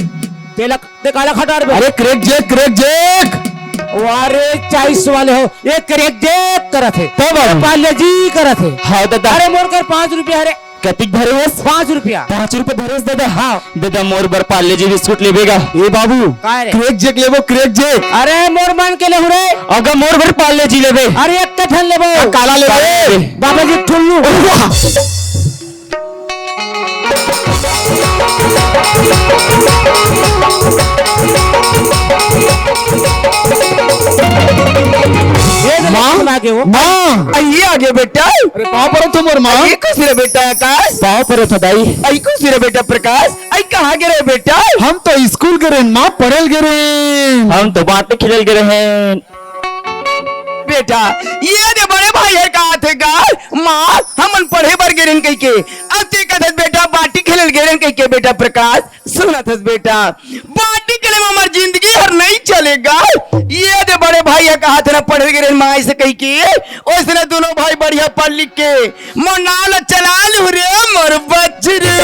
ते लग, ते काला खटार बे। अरे क्रैक जैक, क्रैक जैक। वाह रे, चॉइस वाले हो। ये क्रैक जैक करत हे। तो बाबू। पार्ले जी करत हे। हाँ दादा। अरे मोर कर पाँच रुपया हरे। कतिक धरे हस? पाँच रुपया। पाँच रुपया धरे हस दादा? हाँ। दादा मोर बर पार्ले जी बिस्कुट लेबे गा। ए बाबू, काय रे? क्रैक जैक लेबो, क्रैक जैक। अरे मोर मन के लेहू रे। अगर मोर बर पार्ले जी लेबे। अरे एक ठन लेबो। आ, काला लेबे। काला लेबे। बाबा जी ठुल्लू। वाह। ये माँ, माँ। अइये आगे बेटा। अरे पाँव परत हों मोर माँ। अइये खुशी रह बेटा आकाश। पाँव परत हों दाई। अइये खुशी रह बेटा प्रकाश। अइये कहाँ गे रहे बेटा? हम तो स्कूल गे रहेन माँ, पढ़े ल गे रहेन। हम तो बांटे खेले ल गे रहेन। बेटा, ये दे बड़े भाई हर कहाथे गा, माँ, हमन पढ़े बर गे रहेन कहिके। अब ते कथस बेटा, बांटे खेले ल गे रहेन कहिके बेटा प्रकाश। सुनत हस बेटा, बांटे खेले में हमर जिंदगी हर नइ चले गा। ये दे बड़े भाई ह कहाथे ना पढ़े गे रहेन माँ अइसे कहिके, ओइसने दूनों भाई बढ़िया पढ़ लिख के मोर नाव ल चला लू रे मोर बछरू।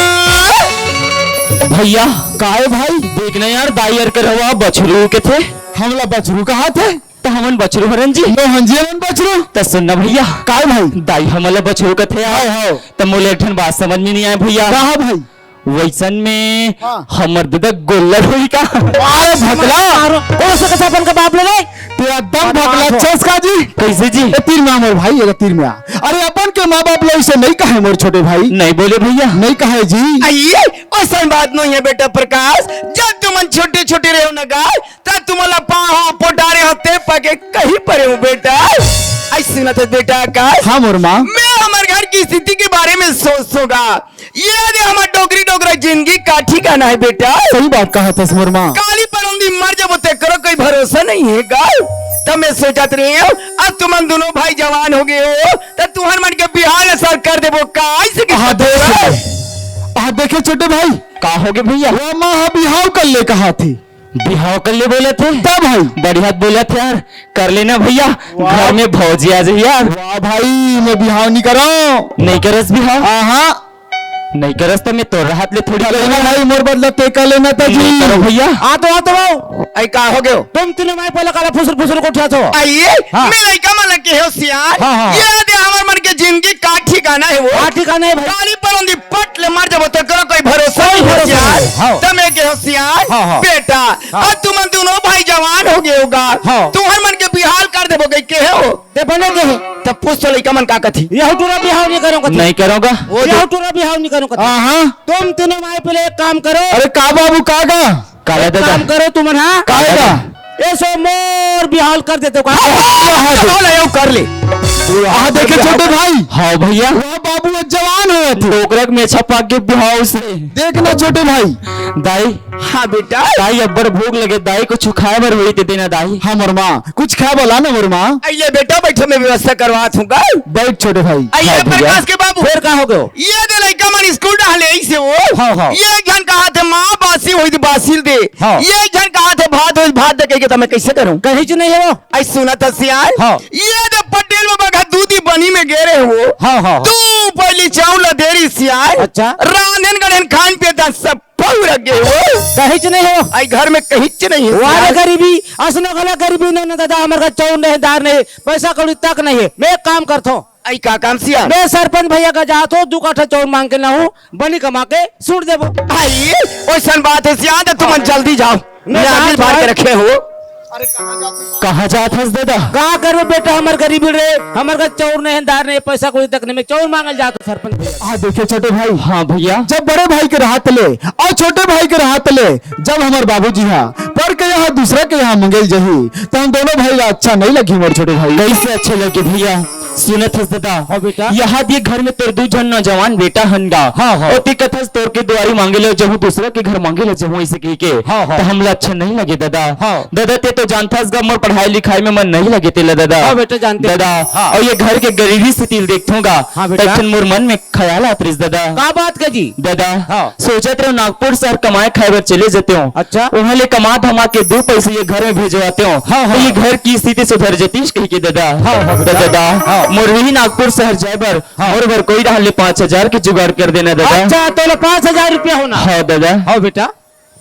भैया। काय भाई? देख ना यार, दाई अर कर हवा बछरू कथे। हमला बछरू कहाथे? त हमन बछरू हरन जी। मोहन जी हमन बछरू। त सुन ना भैया। काय भाई? दाई हमन ला बछरू कथे यार। हव, हव। त मोला एक ठन बात समझ में नइ आय भैया। कहा भाई? वइसन में हाँ। हमर ददा गोल्लर होही का? अरे भकला! मारो। कोन से कथे अपन के बाप ले रे? तें एकदम अरे भकला मारो। चस का जी। कइसे जी? ए तीर में आ मोर भाई, ए तीर में आ। अरे अपन के माँ बाप ला अइसे नइ कहे मोर छोटे भाई। नइ बोले भैया। नइ कहे जी। अइये, ओइसन बात नइ हे बेटा प्रकाश। जब तुमन छोटे छोटे रहेव ना गा, तब तुमन ला पाँव पोटारे हों ते पके कहीं परे हों बेटा। अइसे सुनत हस बेटा आकाश। हाँ मोर माँ। मैं हमर घर की स्थिति के बारे में सोचथों गा। ये दे हमर डोकरी डोकरा जिंदगी का ठिकाना हे बेटा। सही बात कहत हस मोर माँ। काली परोंदी मर जबो तेकरो कोई भरोसा नइ हे गा। त मैं सोचत रहेंव, अब तुमन दूनों भाई जवान हो गे हो, त तुंहर मन के बिहाव ल सर कर देबो का? अइसे कहिके आहा, देखे, आहा, देखे छोटे भाई। का होगे भैया? वो माँ ह बिहाव कर ले कहाथे। बिहाव कर ले बोलथे? त भाई। बढ़िया बोलथे यार, कर ले ना भैया, वाह। घर में भौजी आ जाही यार। वाह भाई, मैं बिहाव नइ करंव। नइ करस बिहाव? आहा। नइ करस त मैं तोर हाथ ले थोड़ी कर लेना करूँगा। भाई, मोर बदला तें कर लेना त जी। नइ करंव भैया। आ तो, आ तो आओ। अई का होगे? तुम तीनों माई पहले काला फुसुर फुसुर गोठियाथो। अई, हाँ। मैं लइका मन ला केहेंव सियान। हाँ, हाँ। ये दे हमर मन के जिंदगी का ठिकाना हे वो। का ठिकाना हे भाई? काली परोंदी पट ले मर जबो तेकरो कोई भरोसा नइ हे सियान। हाँ। त मैं केहेंव सियान। हाँ, हाँ। बेटा, हाँ। अब तुमन दूनों भाई जवान हो गे हो गा। हाँ। तुंहर मन के बिहाव कर देबो कहिके केहेंव। ते बने केहे। त पूछ तो लइका मन का कथी? यहू टूरा बिहाव नइ करंव कथे। नइ करंव गा। वो यहू टूरा बिहाव नइ करंव कथे। हाँ, हाँ। तुम तीनों माई पहले एक काम करो। अरे का बाबू, का गा? काला एक दादा। काम करो तुमन, हाँ? का गा? एसो मोर बिहाव कर देतेव का? हाँ, हाँ, हाँ, हाँ। बोला, यो कर ले। हाँ, देखे छोटे भाई। हाँ भैया। वो बाबू अब जवान होवत हे। डोकरा के मेछा पाक गे बिहाव से। देख ना छोटे भाई। दाई। हाँ बेटा। दाई अब्बड़ भूख लगे, दाई कुछ खाय बर होही ते देना दाई। हाँ मोर माँ, कुछ खाय बर ला ना मोर माँ। अइले बेटा, बइठो, मैं व्यवस्था करवात हूँ गा। बइठ छोटे भाई। अइले हाँ भैया। प्रकाश के बाबू। फेर का होगे? ये दे लइका मन स्कूल डहर ले आइस हे वो। हाँ, हाँ। ये झन कहाथे माँ बासी होही त बासी ल दे। हाँ। ये झन कहाथे भात होही त भात दे कहिके, त मैं कइसे करंव? कहीच नइ हे वो। अई सुनत हस सियान। हाँ। ये दे पटेल बाबा घर दूधी बनी में गे रहे वो। हाँ, हाँ, हाँ। दू पइली चाउर ला दे रहिस सियान। अच्छा। रांधेन गढ़ेन खान पियन त सब पउर गे वो। कहीच नइ हे वो। अई घर में कहीच नइ हे वो। अरे सियान। गरीबी, असनो घला गरीबी नइ हे ना दादा, हमर घर चाउर नइ हे, दार नइ हे, पइसा कौड़ी तक नइ हे। मैं एक काम करथों। अई का काम सियान? मैं सरपंच भैया करा जाथों, दू काठा चाउर मांग के लाहूँ, बनी कमा के सूट देबो। अई, ओइसन बात हे सियान, त तुमन जल्दी जाव। मैं मैं आगे जात बांध के हूँ। रखे हूँ। कहाँ जात हस दादा? का करबे बेटा, हमर गरीबी रे, हमर घर चाउर नइ हे, दार नइ हे, पइसा कौड़ी तक नइ हे, मैं चाउर मांगे ल जात हूँ सरपंच भैया। हाँ, देखे छोटे भाई। हाँ भैया। जब बड़े भाई के रहत ले अउ छोटे भाई के रहत ले, जब हमर बाबूजी हा पर के यहाँ दूसरा के यहाँ मांगे ल जाही, त हम दूनों भाई ला अच्छा नइ लगही मोर छोटे भाई। कइसे अच्छा लगही भैया? सुनत हस दादा? हाँ बेटा। यहाँ दे घर में तोर दू झन नौजवान बेटा हन गा। हाँ, हाँ। अउ ते कथस तोर के दुवारी मांगे ल जाहूँ, दूसरा के घर मांगे ल जाहूँ, अइसे कहिके। हाँ, हाँ। त हमला अच्छा नइ लगे दादा। हाँ। दादा, ते तो जानथस गा, मोर पढ़ाई लिखाई में मन नइ लगे तेला दादा। हाँ बेटा, जानथों। दादा, हाँ। अउ ये घर के गरीबी स्थिति ल देखथों गा, हाँ बेटा। त एक ठन मोर मन में खयाल आत रहिस दादा। का बात का जी? दादा, हाँ। सोचत रहेंव नागपुर सहर कमाय खाय बर चले जतेंव। अच्छा। उहाँ ले कमा धमा के दू पइसा ये घर में भेजवातेंव। हाँ, हाँ। त ये घर के स्थिति सुधर जतिस कहिके दादा। हाँ, हाँ, त बेटा। दादा, हाँ। मोर उही नागपुर सहर जाय बर, हाँ। मोर बर कोई डहर ले पाँच हजार के जुगाड़ कर देना दादा। अच्छा, तोला पाँच हजार रुपया होना। हाँ दादा। हाँ बेटा।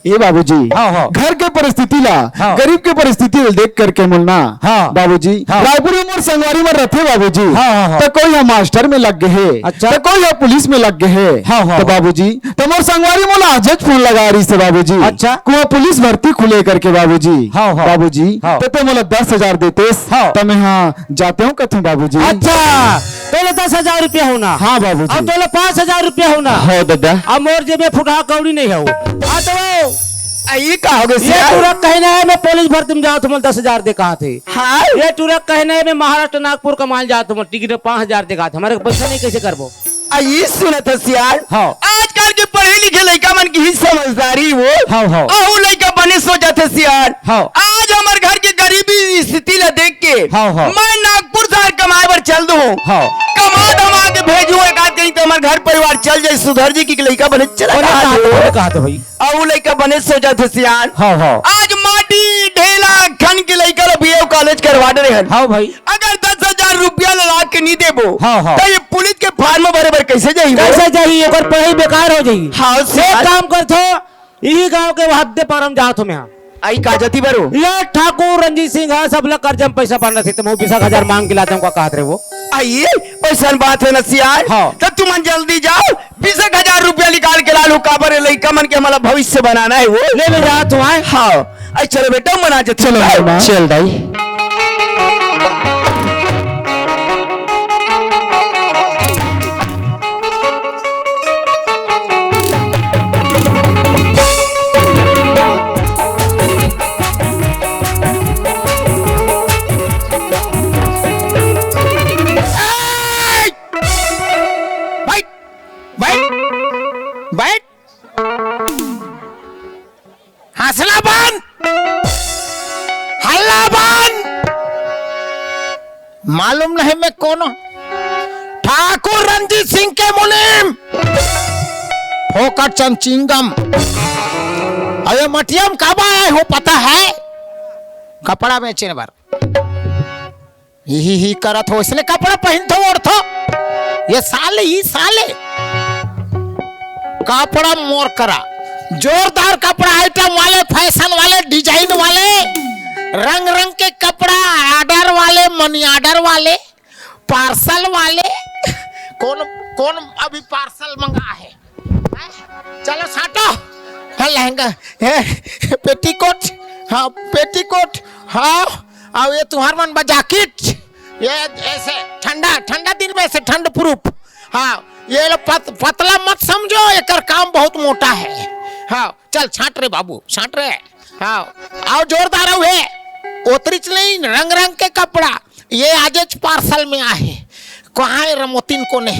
ए बाबूजी, हाँ, हाँ। घर के परिस्थिति ला, हाँ। गरीब के परिस्थिति ला देख करके मोला ना, हाँ। बाबूजी, हाँ। रायपुर में मोर संगवारी मन रथे बाबूजी। हाँ, हाँ, हाँ। त कोई ह मास्टर में लग गे हे, अच्छा। त कोई ह पुलिस में लग गे हे। हाँ, हाँ, त हाँ। बाबूजी, त मोर संगवारी मोला आजेच फोन लगा रहिस हे बाबूजी। अच्छा। कुहाँ पुलिस भर्ती खुले करके बाबूजी। हाँ, हाँ। बाबूजी, हाँ। त ते मोला दस हजार देतेस, हाँ। त मैं हा जातेंव कथों बाबूजी। अच्छा, तोला दस हजार रुपया होना। हाँ बाबूजी। अउ तोला पाँच हजार रुपया होना। हाँ दादा। अब मोर जेब में फुटहा कौड़ी नइ हे। आ तो वो। आ, ये का हो गया ये सियान? टुरा कहना है, मैं पुलिस भर्ती में जात हूँ, मैं दस हजार दे कहा थे। हाँ? ये टुरा कहना है, मैं महाराष्ट्र नागपुर कमाए जात हूँ, मैं टिकट पाँच हजार दे कहा थे, हमारे पैसा नहीं, कैसे करबो? आ, ये सुनत है सियान। हाँ। आजकल के पढ़े लिखे लइका मन की ही समझदारी वो। हाँ, हाँ। अउ लइका बने सोचत है सियान। हाँ। आज हमर घर के गरीबी स्थिति ला देख के हाँ, हाँ। मैं नागपुर शहर कमाए बर चल दूँ। हाँ। कमा धमा के भेजूँ, एक आध कहीं तो हमर घर परिवार चल जाए, सुधर जी की लइका बने चला बने कहा कहा थे, दो। बने कहा थे भाई। अउ लइका बने सोचत है सियान। हाँ, हाँ। आज माटी ढेला खन के लइका ला बीए कॉलेज करवा दे रहे हैं। हाँ भाई। अगर दस हजार रुपया ला ला के नहीं देबो, हाँ, हाँ। तो ये पुलिस के फार्म भरे बर कैसे जाही वो? कैसे जाही? ओकर पढ़ाई बेकार हो जाही। हाँ, एक सियान। काम करथो, इही गांव के हद्दे पार हम जात हो मैं। आई का जती बरो? ये ठाकुर रणजीत सिंह है, सब ला कर्जा में पैसा पाना थे, तुम बीस एक हजार मांग के लाते हमका कहत रहे वो। आई, ऐसन बात है ना सियान? हाँ। तो तुमन जल्दी जाओ, बीस एक हजार रुपया निकाल के ला लो, काबर लइका मन के हमारा भविष्य बनाना है वो। ले ले जा तू आए। हाँ, आई चलो बेटा, मना जती चलो बरो। भाई, माँ। चल दाई। बैठ, बैठ, बैठ। हंसना बंद, हल्ला बंद। मालूम नहीं मैं कौन हूँ? ठाकुर रणजीत सिंह के मुनीम, फोकट चंद चिंगम। अरे मटियम कब आए हो पता है? कपड़ा बेचने बर। ही ही करत हो, इसने कपड़ा पहनथो ओढ़थो। ये साले, ही साले। कपड़ा मोर करा। जोरदार कपड़ा, आइटम वाले, फैशन वाले, डिजाइन वाले, रंग रंग के कपड़ा, ऑर्डर वाले, मनी ऑर्डर वाले, पार्सल वाले। कौन, कौन अभी पार्सल मंगा है? चलो साटो। हाँ, लहंगा, हे, पेटीकोट, हाँ, पेटीकोट, हाँ, अउ ये तुंहर मन बर जैकेट, ये ऐसे ठंडा, ठंडा दिन में ऐसे ठंड प्रूफ। हाँ, ये लो पत-, पतला मत समझो, एकर काम बहुत मोटा है। हाँ, चल छांट रे बाबू, छांट रे। हाँ, अउ जोरदार अउ हे, ओतरीच नहीं, रंग रंग के कपड़ा, ये आजेच पार्सल में आहे। कहाँ है रमोतिन कोने?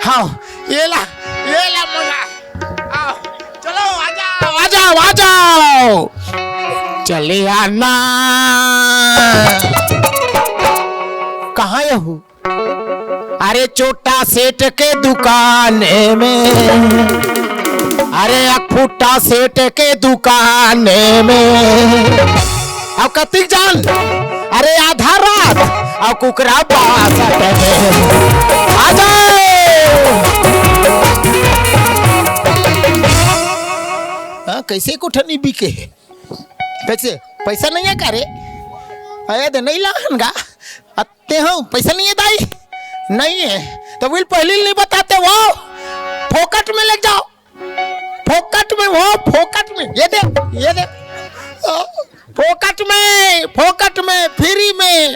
हाँ, ये ला, ये ला मंगा। आओ, चलो, आ जाओ, आ जाओ, आ जाओ। चले आना। कहाँ ये हूँ? अरे छोटा सेठ के दुकान में, अरे एक फुट्टा सेठ के दुकान में। अब कतिक जान, अरे आधा रात, अब कुकरा बासठ में। आ जाओ। हाँ, कैसे कुठनी बिके है? कैसे? पैसा नहीं है का रे? अरे दे नहीं लान गा। अत्ते हो, पैसा नहीं है दाई? नहीं है। तो बिल पहले नहीं बताते वो। फोकट में ले जाओ। फोकट में वो, फोकट में। ये दे, ये दे। ओ, फोकट में, फोकट में, फ्री में।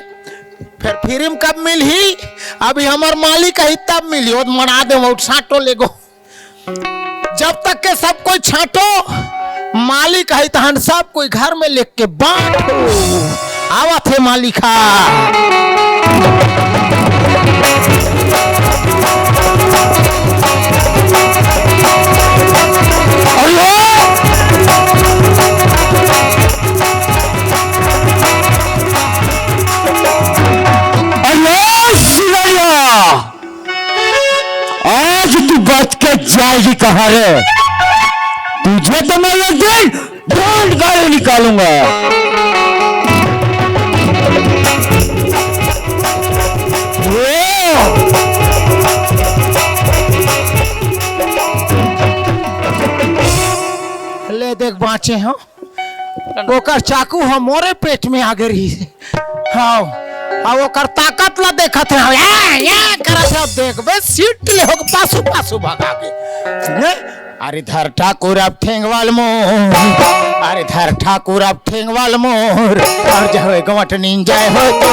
फिर फ्री में कब मिलही? अभी हमर मालिक अही तब मिलही। वो मना दे, वो साटो लेगो। जब तक के सब कोई छांटो, मालिक है तहन सब कोई घर में लेके बांटो। आवत हे मालिक हा। अयो! अयो, सिलरिया! आज तू बच के जाएगी कहाँ रे? तुझे तो मैं एक दिन ढूंढ कर ही निकालूंगा। वो ले देख, बांचे हो। ओकर चाकू ह मोरे पेट में आ गे रहिस। हाँ, अब ओकर ताकत ला देखत हे। या, या करत हे, अब देख बे, सीट ले होके पासू, पासू भगा के। ने? अरे धर ठाकुर अब ठेंगवाल मोर, अरे धर ठाकुर अब ठेंगवाल मोर, और जावे गवट निंजाय हो तो।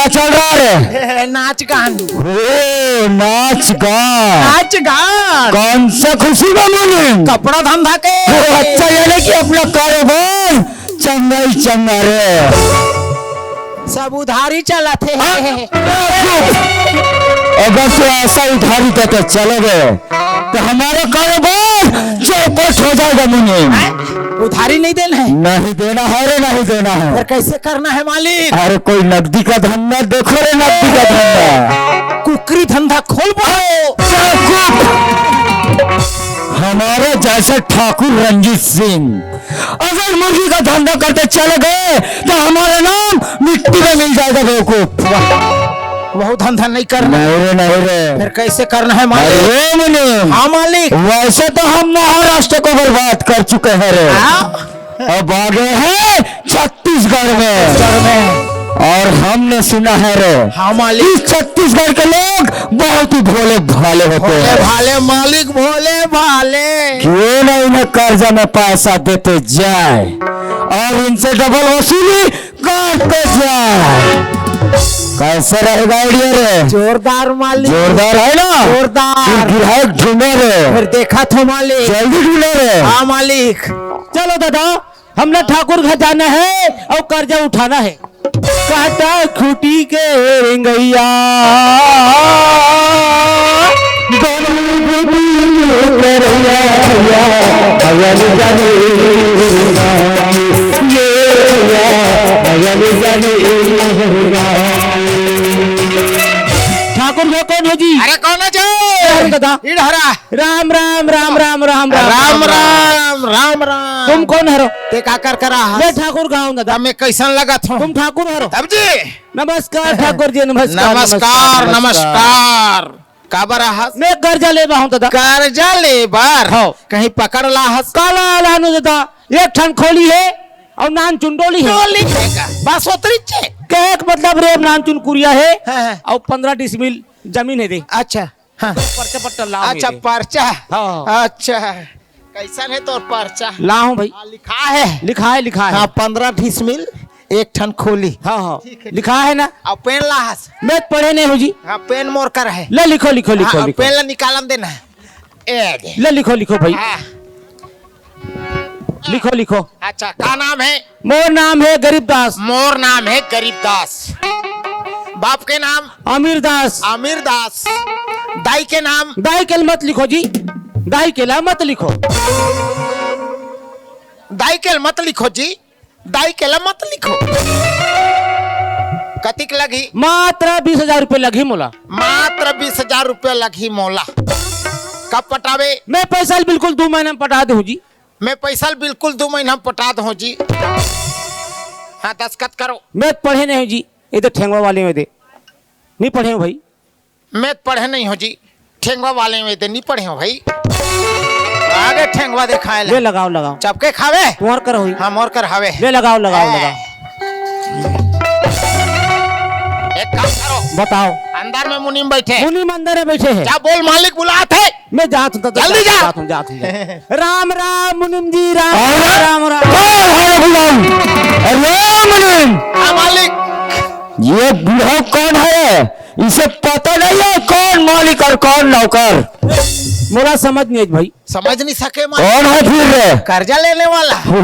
क्या चल रहा है रे? नाच गान। ओ, नाच गान। नाच गान। कौन सा खुशी में मुनीम? कपड़ा धंधा के। ओ, अच्छा, यानी कि अपना कारोबार चंगा ही चंगा रे। सब उधारी चलत हे। हाँ? अगर तू ऐसा उधारी देके चले गए, तो हमारा कारोबार चौपट हो जाएगा मुनीम। हैं? उधारी नहीं देना है? नहीं देना है रे, नहीं देना है। फिर कैसे करना है मालिक? अरे, कोई नकदी का धंधा देखो रे, नकदी का धंधा। कुकरी धंधा खोल पाओ। हमारे जैसे ठाकुर रंजीत सिंह अगर मुर्गी का धंधा करते चले गए, तो हमारा नाम मिट्टी में मिल जाएगा बेवकूफ। वहू धंधा नहीं करना। नहीं रे, नहीं रे। फिर कैसे करना है मालिक? अरे मुनीम। हाँ मालिक। वैसे तो हम महाराष्ट्र को बर्बाद कर चुके हैं रे। हाँ? अब आ गए हैं छत्तीसगढ़ में। छत्तीसगढ़ में। और हमने सुना है रे, हाँ मालिक। कि छत्तीसगढ़ के लोग बहुत ही भोले भाले होते हैं। भोले भाले मालिक, भोले भाले। क्यों ना इन्हें कर्जा में पैसा देते जाए और इनसे डबल वसूली करते जाए। कैसा रहेगा आइडिया रे? जोरदार मालिक। जोरदार है ना? जोरदार। फिर गिराहक ढूंढे रे। फिर देखा थो मालिक। जल्दी ढूंढे रे। हाँ मालिक। चलो दादा, हमला ठाकुर घर जाना है और कर्जा उठाना है। काटा खूटी के रेंगइया। ठाकुर घर कौन हो जी? अरे कौन हो जी? अरे दादा। इधर आ। राम राम राम राम राम राम राम राम राम। तुम कौन हरो? ते का कर करा हस? मैं ठाकुर गाँव दादा। तब मैं कैसन लगत हूँ? तुम ठाकुर हरो? तब जी। नमस्कार ठाकुर जी, नमस्कार, नमस्कार, नमस्कार। नमस्कार। काबर आहस? मैं कर्जा लेबा हूँ दादा। कर्जा लेबर? हाँ। कहीं पकड़ लाहस? काला लानू दादा, एक ठन खोली है और नान चुन डोली है। डोली है का? बस ओतरी चे। कहे के मतलब रे, नान चुन कुरिया है हाँ, हाँ। और पन्द्रह डिसमिल जमीन है दे। अच्छा। हाँ। पर्चा पट्टा लाओ अच्छा, मेरे। पर्चा। हाँ, हाँ। अच्छा, कैसन है तोर पर्चा? लाओ भाई। हाँ, लिखा है। लिखा है, लिखा है। हाँ, पन्द्रह डिसमिल, एक ठन खोली। हाँ, हाँ। ठीक है। लिखा है ना? अब पेन लाहस। मैं पढ़े नहीं हूँ जी। हाँ, पेन मोर कर है। ले लिखो, लिखो, लिखो, हाँ, लिखो। पेन ला निकालन देना है। ए दे। ले लिखो, लिखो भाई। हाँ। लिखो, लिखो। अच्छा, का नाम है? मोर नाम है गरीब दास। मोर नाम है गरीब दास। बाप के नाम? अमीर दास। अमीर दास। दाई के नाम? दाई के ल मत लिखो जी, दाई के ला मत लिखो। दाई के ल मत लिखो जी, दाई के ला मत लिखो। कतिक लगही? मात्र बीस हजार रुपये लगही मोला। मात्र बीस हजार रुपये लगही मोला। कब पटावे? मैं पैसा बिल्कुल दू महीना में पटा दूँ जी। मैं पैसा बिल्कुल दू महीना में पटा दूँ जी। हाँ, दस्तखत करो। मैं पढ़े नहीं जी, ये तो ठेंगवा वाले में दे। नहीं पढ़े हूँ भाई। मैं पढ़े नहीं हूँ जी, ठेंगवा वाले में दे, नहीं पढ़े हूँ भाई। आगे ठेंगवा दिखाए ले। ले लगाओ, लगाओ। चपके खावे? तुम्हार कर होई। हाँ, मोर कर हवे। ले लगाओ, लगाओ, ए। लगाओ। एक काम करो। बताओ। अंदर में मुनीम बैठे। मुनीम अंदर में बैठे हैं। जा बोल, मालिक बुलात है। मैं जात हूँ, तो जल्दी जा। जात हूँ, जात हूँ, जात हूँ। राम राम मुनीम जी, राम अरे, राम, राम। कौन है बुलाऊ? अरे मुनीम। हाँ, मालिक। ये बुढ़ऊ कौन है? इसे पता नहीं है कौन मालिक और कौन नौकर। मोला समझ नहीं है भाई। समझ नहीं सके मैं। कौन है फिर रे? कर्जा लेने वाला। ओ,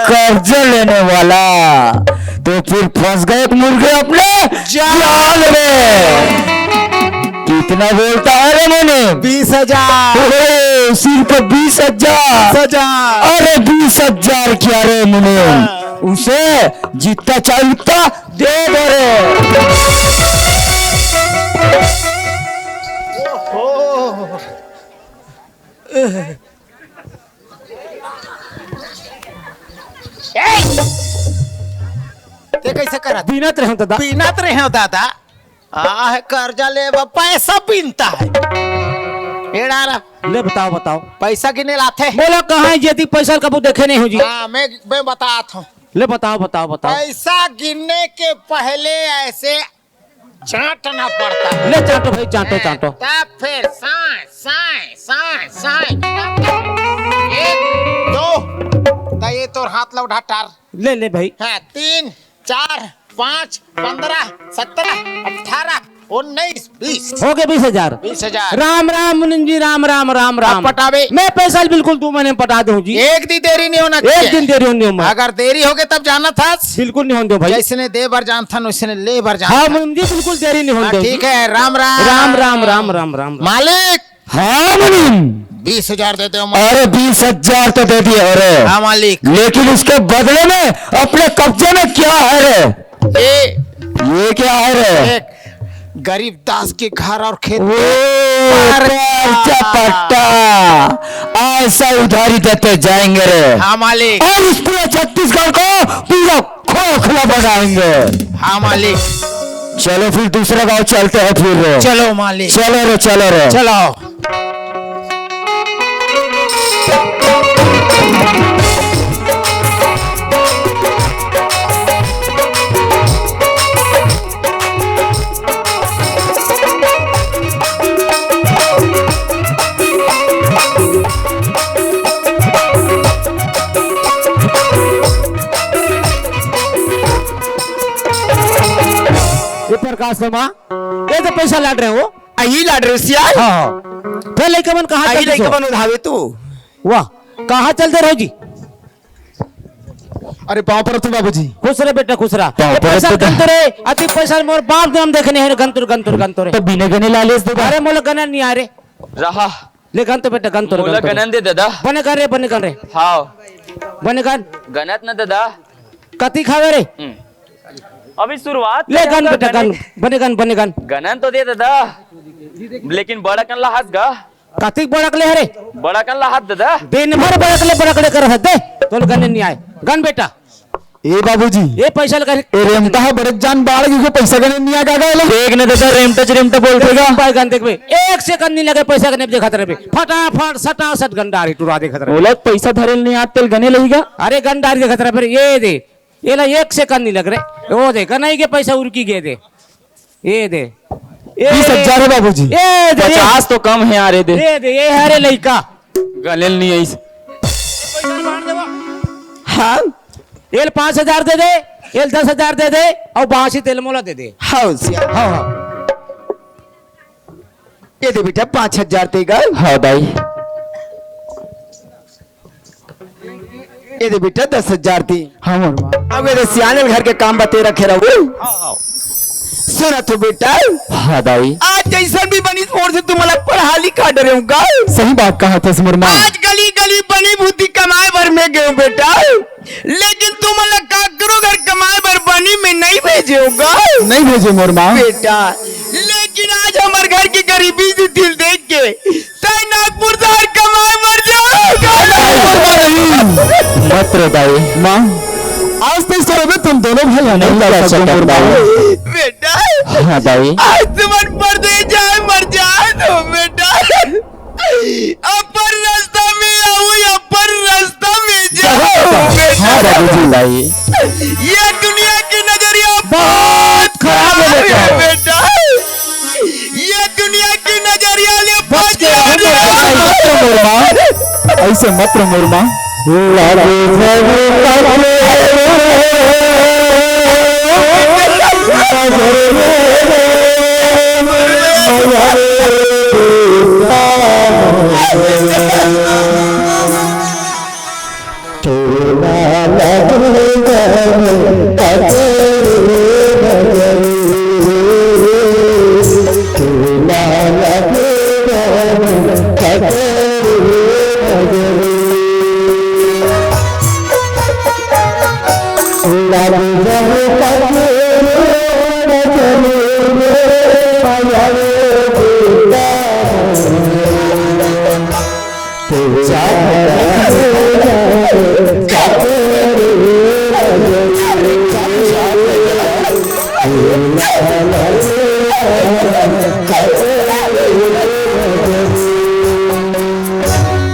कर्जा लेने वाला। तो फिर फंस गए मुर्गे अपने जाल। जाल में। कितना बोलता है रे मुनीम? बीस हजार। ओ, सिर्फ बीस हजार। बीस हजार। अरे बीस हजार क्या रे मुनीम? हाँ। उसे जितना चाहिए उतना दे दे रे। ओहो। ए! ते कैसे करत? बीनत रहे हो दादा। बीनत रहे हो दादा। आह, कर्जा ले बा, पैसा बीनता है। एड़ा रा। ले बताओ, बताओ। पैसा गिने लाथे। बोलो कहाँ है जेती पैसा कबू देखे नहीं हो जी। हाँ, मैं, मैं बतात हूँ। ले बताओ, बताओ, बताओ। पैसा गिनने के पहले ऐसे चाटना पड़ता है। ले चाटो भाई, चाटो, हैं, चाटो। तब फिर साए, साए, साए, साए। एक, दो, तो ये तोर हाथ लौटा टार। ले, ले भाई। हाँ, तीन, चार, पाँच, पन्द्रह, सत्रह, अठारह, उन्नीस, बीस। हो गए बीस हजार। बीस हजार। राम राम मुनीम जी, राम राम, राम राम। पटावे। मैं पैसा बिल्कुल दो महीने में पटा दूं जी। एक दिन देरी नहीं होना चाहिए। एक दिन देरी होने में। अगर देरी हो गए तब जाना था। बिल्कुल नहीं होने दो भाई। जैसने दे बर जानथन वैसने ले बर जानथन। हाँ मुनीम जी, बिल्कुल देरी नहीं होने दो। ठीक है, राम राम। राम राम, राम राम, राम राम। मालिक। हाँ मुनीम। बीस हजार दे दो मालिक। अरे बीस हजार तो दे दिए, अरे। हाँ मालिक। लेकिन उसके बदले में अपने कब्जे में क्या है रे? ये। ये क्या है रे? एक गरीब दास के घर और खेत वो। पर्चा पट्टा। ऐसा उधारी देते जाएंगे रे। हाँ मालिक। और इस पूरे छत्तीसगढ़ को पूरा खोखला बनाएंगे। हाँ मालिक। चलो फिर दूसरा गांव चलते हैं फिर रे। चलो मालिक। चलो रे, चलो रे। चलो। ये प्रकाश शर्मा, ये तो पैसा लाट रहे हो। अही लाट रहे हो सियान? हाँ, हाँ। फिर लइका मन कहाँ अही चलते लइका हो? मन उधावे तू। वाह, कहाँ चलते रहो जी? अरे पाँव परत हो बाबूजी। खुश रहे बेटा, खुश रहा। पाँव ये परत पैसा हो। गन तो रे, अति पैसा मोर बाप नाम देखने हैं, गन तो, गन तो, गन तो रे। तो बिना गने लालेस दे। अरे मोला गनन नहीं आ रे। रहा। ले गन तो बेटा, गन तो रे, मोला गन तो रे। गनन दे दादा। बने गन रे, बने गन रे। हाँ। बने गन। गनत न दादा। कति खावे रे? हम्म। अभी शुरुआत ले करे गन हम बेटा, गने। गन। बने गन, बने गन। गनन तो दे दादा। लेकिन बड़ा कन ला हाथ गा। कतिक बड़कले हरे? बड़कन ला हाथ दे दे। दिन भर बड़कले, बड़कले कर हस दे। तोल गने नहीं आए। गन बेटा। ए बाबूजी। ए पैसा लगा। ए रेमटा है बड़े जान बाढ़ के पैसा गने नहीं आ गा गा। देख ने दादा, रेमटा च रेमटा बोल देगा। भाई गन देख बे। एक सेकंड नहीं लगे पैसा गने देखत रहे बे। फटाफट सटासट गन डारी टुरा देखत रहे। बोला पैसा धरे नहीं आत तेल गने लहीगा। अरे गन डारी देखत रहे फिर ये दे। ये ला एक सेकंड नहीं लग रहे। वो दे, गनई के पैसा उरकी गे दे। ये दे। ये बीस हजार है बाबूजी। ये दे। पचास तो कम है यार, ये दे। ये दे, ये हरे लइका। गलेल नहीं है इस। हाँ। ये ले पाँच हजार दे दे, ये ले दस हजार दे दे, और बासी तेल मोला दे दे। हाँ, सिया। हाँ, हाँ। ये दे बेटा, पाँच हजार देगा। हाँ, दाई। ये दे बेटा, दस हजार दी। हाँ, मोर माँ। अब ये दे सियाने घर के काम बते रखे रहो। हाँ, हाँ। सुना तो बेटा। हाँ, दाई। आज जैसन भी बनी ओर से तुम्हारा पढ़ा लिखा डरे हूँ गा। सही बात कहा था मोर माँ। आज गली गली बनी भूती कमाए बर में गए हूँ बेटा, लेकिन तुम्हारा काकरो घर कमाए बर बनी में नहीं भेजे हूँ गा। नहीं भेजे मोर माँ। बेटा, लेकिन आज हमारे घर की गरीबी से दिल देख के तै नागपुर शहर कमाए मर जा। मत रो दाई। माँ, आज तो इस तरह में तुम दोनों भाई नहीं कर सकते दाई। बेटा, हाँ दाई। आज तुम परदेश जाए मर जा तो बेटा, अपर रास्ता में आओ, अपर रास्ता में जाओ बेटा। हाँ बाबूजी। दाई। ये दुनिया की नजरिया बहुत खराब है बेटा। ये दुनिया की नजरिया ले बच के रहना। ऐसे मत रो मोर माँ।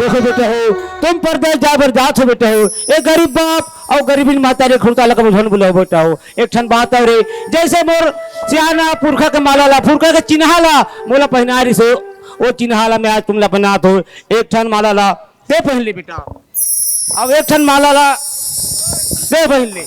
देखो बेटा हो, तुम परदेस जाए बर जात हो बेटा हो, ए गरीब बाप अउ गरीबिन माता रे खुरता लगा मुझन बुलाओ बेटा हो। एक ठन बात अउ रे, जैसे मोर सियाना पुरखा के माला ला, पुरखा के चिन्हा ला मोला पहिना रिस हो, ओ चिन्हा ला मैं आज तुम ला पहिनात हो। एक ठन माला ला ते पहिन ले बेटा, अब एक ठन माला ला ते पहिन ले।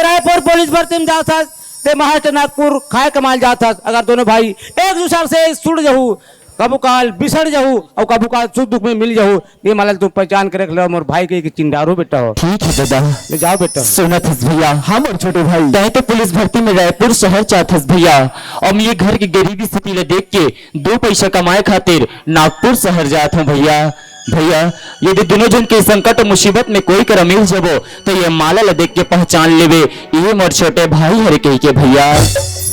रायपुर पुलिस भर्ती में जात हस, ते महाराष्ट्र नागपुर खाए कमाल जात हस। अगर दोनों भाई एक दूसर से सुड़ जहू, कभू काल बिछड़ जहू अउ कभू काल सुख दुख में मिल जहू, ये माला तुम पहचान के रख लो, मोर भाई के, के चिंडारू बेटा हो। ठीक है दादा। ले जाओ बेटा। सुनत हस भैया। हाँ मोर छोटे भाई। तय तो पुलिस भर्ती में रायपुर शहर जात हस भैया, अउ ये घर के गरीबी स्थिति ला देख के दो पैसा कमाए खातिर नागपुर शहर जात हूँ भैया। भैया, यदि दोनों जन के संकट मुसीबत में कोई करा मिल जबो, तो ये माला ला देख के पहचान लेवे, ये मोर छोटे भाई हरे कह के भैया।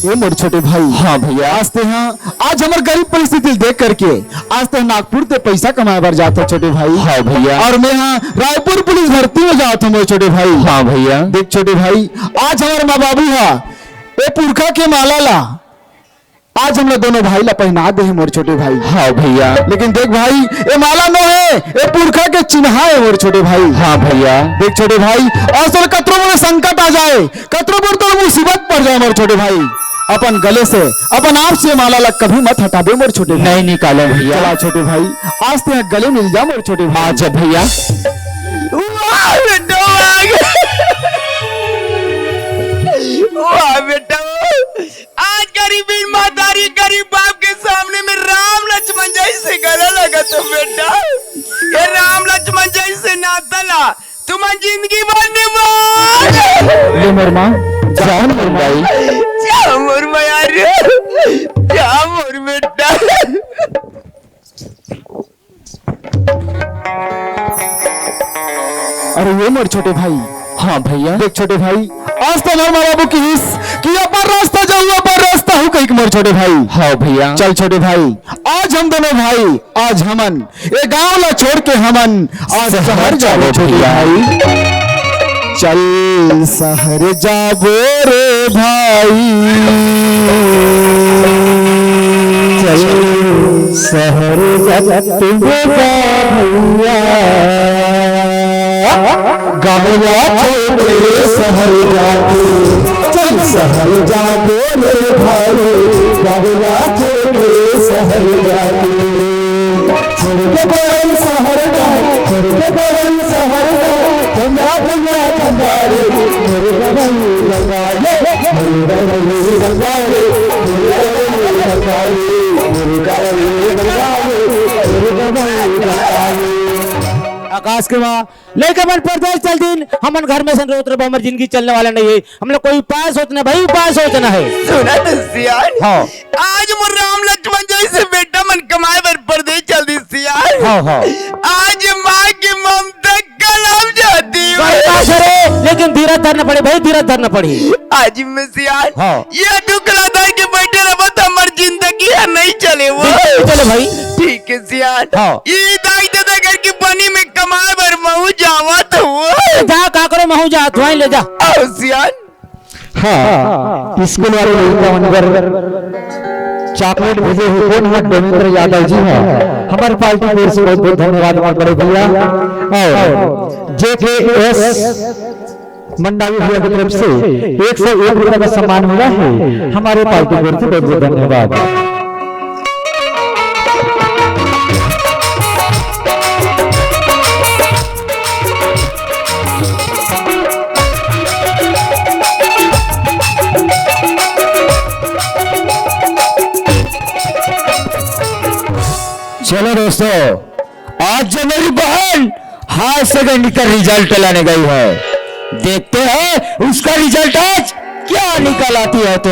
ए मोर छोटे भाई। हाँ भैया। आज ते हाँ, आज हमर गरीब परिस्थिति देख करके आज ते नागपुर ते पैसा कमाए बर जात हो छोटे भाई। हाँ भैया। अउ मैं हाँ रायपुर पुलिस भर्ती में जात हूँ मोर छोटे भाई। हाँ भैया। देख छोटे भाई, आज हमर माँ बाबू हा ए पुरखा के माला ला आज हमला दोनों भाई ला पहना दे हे मोर छोटे भाई। हाँ भैया। लेकिन देख भाई, ए माला नो हे, ए पुरखा के चिन्हा हे मोर छोटे भाई। हाँ भैया। देख छोटे भाई, असल कतरो मोर संकट आ जाए, कतरो मोर तोर मुसीबत पड़ जाए मोर छोटे भाई, अपन गले से, अपन आप से माला ला कभी मत हटाबे मोर छोटे भाई। नहीं निकालो भैया। चला छोटे भाई, आज ते गले मिल जा मोर छोटे भाई। अच्छा भैया। वाह बेटा, वाह। वाह बेटा। आज गरीबी महतारी गरीब बाप के सामने में राम लक्ष्मण जैसे गला लगा तो बेटा, ये राम लक्ष्मण जैसे नाता ला तुम जिंदगी भर निभा। ले मोर माँ, जान मोर भाई। जा मोर माँ यार, जा मोर बेटा। अरे ये मोर छोटे भाई। हाँ भैया। देख छोटे भाई, आज तो हमार माँ बाबू किहिस कि अपन रास्ता जाऊ, अपन रास्ता हूँ कहिक मोर छोटे भाई। हाँ भैया। चल छोटे भाई, आज हम दोनों भाई, आज हमन ए गांव ला छोड़ के हमन आज शहर शहर जाबो जाबो छोटे भैया। भाई। चल शहर जाबो रे भाई, चल शहर जाबो भैया। गाँव ला छोड़ के शहर जाबो, चल शहर जाबो रे भाई, गाँव ला छोड़ के शहर जाबो। छोड़ के बड़न शहर जाए, छोड़ के बड़न शहर जाए, चंदा भैया चंदा रे, छोड़ के बड़न गंगा रे, छोड़ के बड़न गंगा रे, छोड़ के बड़न गंगा रे, छोड़ के बड़न गंगा रे। आकाश के माँ, लइका मन परदेस चल दिन, हमन घर में सन रोत रबो, हमर जिंदगी चलने वाला नहीं है। हम लोग कोई उपाय सोचना भाई, उपाय सोचना है। सुना तो सियान। हाँ। आज मोर राम लक्ष्मण जैसे बेटा मन कमाए बर परदेस चल दिन सियान। हाँ, हाँ। आज माँ की ममता कल हम जाती हूँ। सही बात है रे, लेकिन धीरज धरना पड़े भाई, धीरज धरना पड़े। आज मैं सियान। हाँ। ये दुख ला धर के बैठे रहो तो हमर जिंदगी है नहीं चले वो। बिल्कुल नहीं चले भाई। ठीक है सियान। हाँ। ये दाई दादा घर की बनी में कमाए बर महू जावत हूँ। जा का करो महू जा, तुआई ले जा। आओ सियान। हाँ, स्कूल वाले लइका मन बर चॉकलेट भेजे हे, कौन है? देवेंद्र यादव जी हैं। हमारे पार्टी की ओर से बहुत बहुत धन्यवाद हमारे बड़े भैया। और जे के एस मंडावी भैया की तरफ से एक सौ एक रुपए का सम्मान मिला है। हमारे पार्टी की ओर से बहुत बहुत धन्यवाद। चलो दोस्तों, आज जो मेरी बहन हायर सेकेंडरी का रिजल्ट लाने गई है, देखते हैं उसका रिजल्ट आज क्या निकल आती है। तो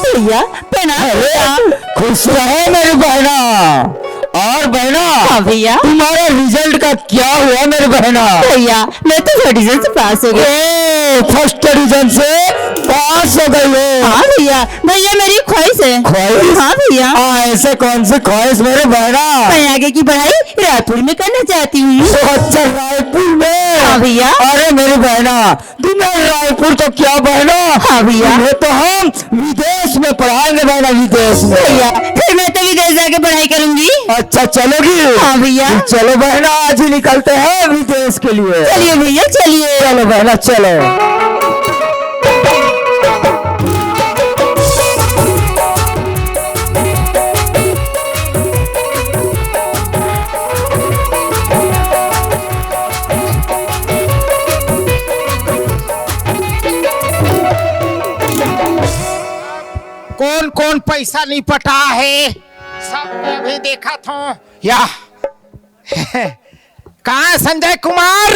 भैया, प्रणाम अरे, भैया। खुश रहो मेरी बहना। और बहना, हाँ भैया। तुम्हारा रिजल्ट का क्या हुआ मेरी बहना? भैया, मैं तो फर्स्ट डिवीजन से पास हो गई। ओ, फर्स्ट डिवीजन से पास हो गई हो? हाँ भैया, भैया मेरी ख्वाहिश है। ख्वाहिश? हाँ भैया। हाँ, ऐसे कौन सी ख्वाहिश मेरी बहना? मैं आगे की पढ़ाई रायपुर में करना चाहती हूँ। ओ, अच्छा, रायपुर में? हाँ भैया। अरे मेरी बहना, तुम्हें रायपुर तो क्या बहना, हाँ भैया। तुम्हें तो हम विदेश में पढ़ाएंगे बहना, विदेश में। भैया, फिर मैं तो विदेश जाके पढ़ाई करूंगी। अच्छा, चलोगी? हाँ भैया। चलो बहना, आज ही निकलते हैं विदेश के लिए। चलिए भैया, चलिए। चलो बहना, चलो। पैसा नहीं पटा है, सब मैं भी देखा था। या कहाँ है संजय कुमार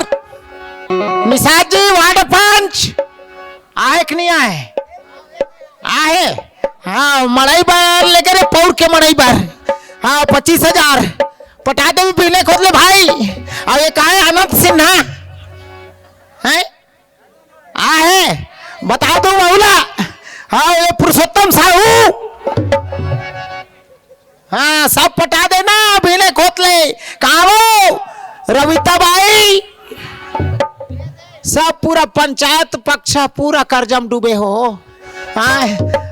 निषाद जी, वार्ड पंच? आए कि नहीं आए? आहे। हाँ, मड़ई बर लेगे रे, पौर के मड़ई बर। हाँ, पच्चीस हजार। पटा देबे बिहने खोत ले भाई। अउ ये का हे, अनंत सिन्हा? हैं? आहे। बता दो बहुला। हाँ, ये पुरुषोत्तम साहू। हाँ, सब पटा देना बिहने खोत ले। कहाँ वो रविता बाई? सब पूरा पंचायत पक्ष पूरा कर्जा म डूबे हो। हाँ,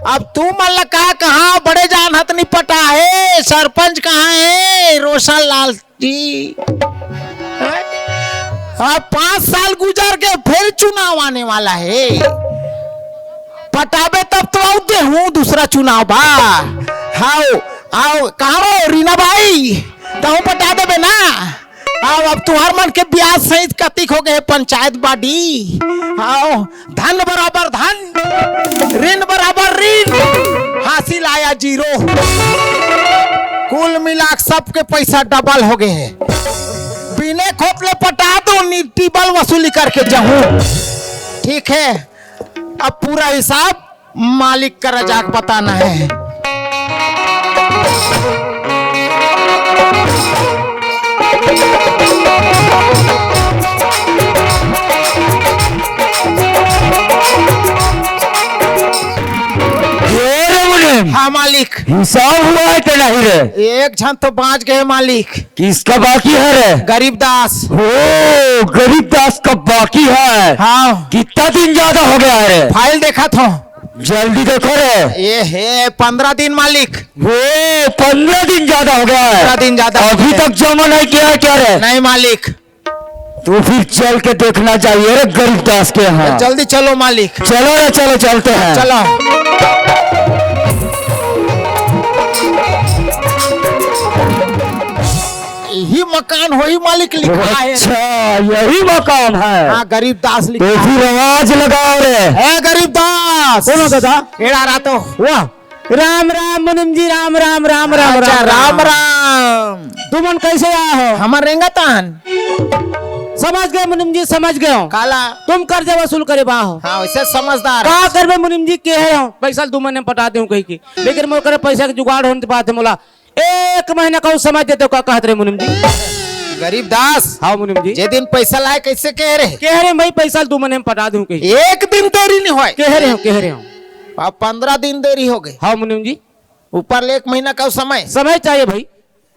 अब तुमन ला का कहाँ, बड़े जान हत नहीं पटा हे, सरपंच कहाँ हे रोशन लाल जी? हाँ? अब पाँच साल गुजर के फिर चुनाव आने वाला हे, पटाबे तब तो अउ देहूँ दूसरा चुनाव बा। हाओ, आओ, कहाँ हो रीना बाई? तहूँ पटा देबे ना। आओ, अब तुहर मन के ब्याज सहित कतिक हो गए पंचायत बॉडी। आओ, धन बराबर धन, ऋण बराबर ऋण, हासिल आया जीरो। कुल मिला के सबके पैसा डबल हो गए हे। बिहने खोत ले पटा दो, नी टिबल वसूली करके जाहूँ। ठीक है, अब पूरा हिसाब मालिक करा जाके बताना हे। ये रे मुनीम, हाँ मालिक। हिसाब हुआ है कि नहीं रे? एक झन तो बाँच गए मालिक। किसका बाकी है रे? गरीब दास। ओ, गरीब दास का बाकी है। हाँ। कितना दिन ज्यादा हो गया है रे? फाइल देखा था। जल्दी देखो रे। ये हे, पन्द्रह दिन मालिक। ओ, पन्द्रह दिन ज्यादा हो गया है। पन्द्रह दिन ज्यादा हो गया है। अभी तक जमा नहीं किया है क्या रे? नहीं मालिक। तो फिर चल के देखना चाहिए रे गरीब दास के यहाँ। जल्दी चलो मालिक। चलो रे, चलो, चलते हैं। चलो। यही मकान वही मालिक लिखा है। अच्छा, यही मकान है। हाँ, गरीब दास लिखा तो है। फिर आवाज लगाओ रे। ए गरीब दास। कौन हो दादा? एड़ा रहा तो। वाह। राम राम मुनीम जी, राम राम, राम राम, अच्छा, राम राम। राम राम। तुमन कैसे आए हो? हमर रेंगत हन। समझ गए मुनीम जी, समझ गए हो। काला? तुम कर्जा वसूल करे बा हो। हाँ, वैसे समझदार। का करबे मुनीम जी, कहे हो पैसा तुमन में पटा देहूँ कहि के, लेकिन मोर करा पैसा के जुगाड़ होने बात है मोला। एक महीना का समय दे दो, का कहत रहे मुनीम जी? गरीब दास। हाँ मुनीम जी। जे दिन पैसा लाए, कैसे कह रहे? कह रहे भाई, पैसा दू महीने में पटा दूं कहीं। एक दिन देरी नहीं होए। कह रहे हो, कह रहे हो। अब पन्द्रह दिन देरी हो गए। हाँ मुनीम जी। ऊपर ले एक महीना का समय। समय चाहिए भाई।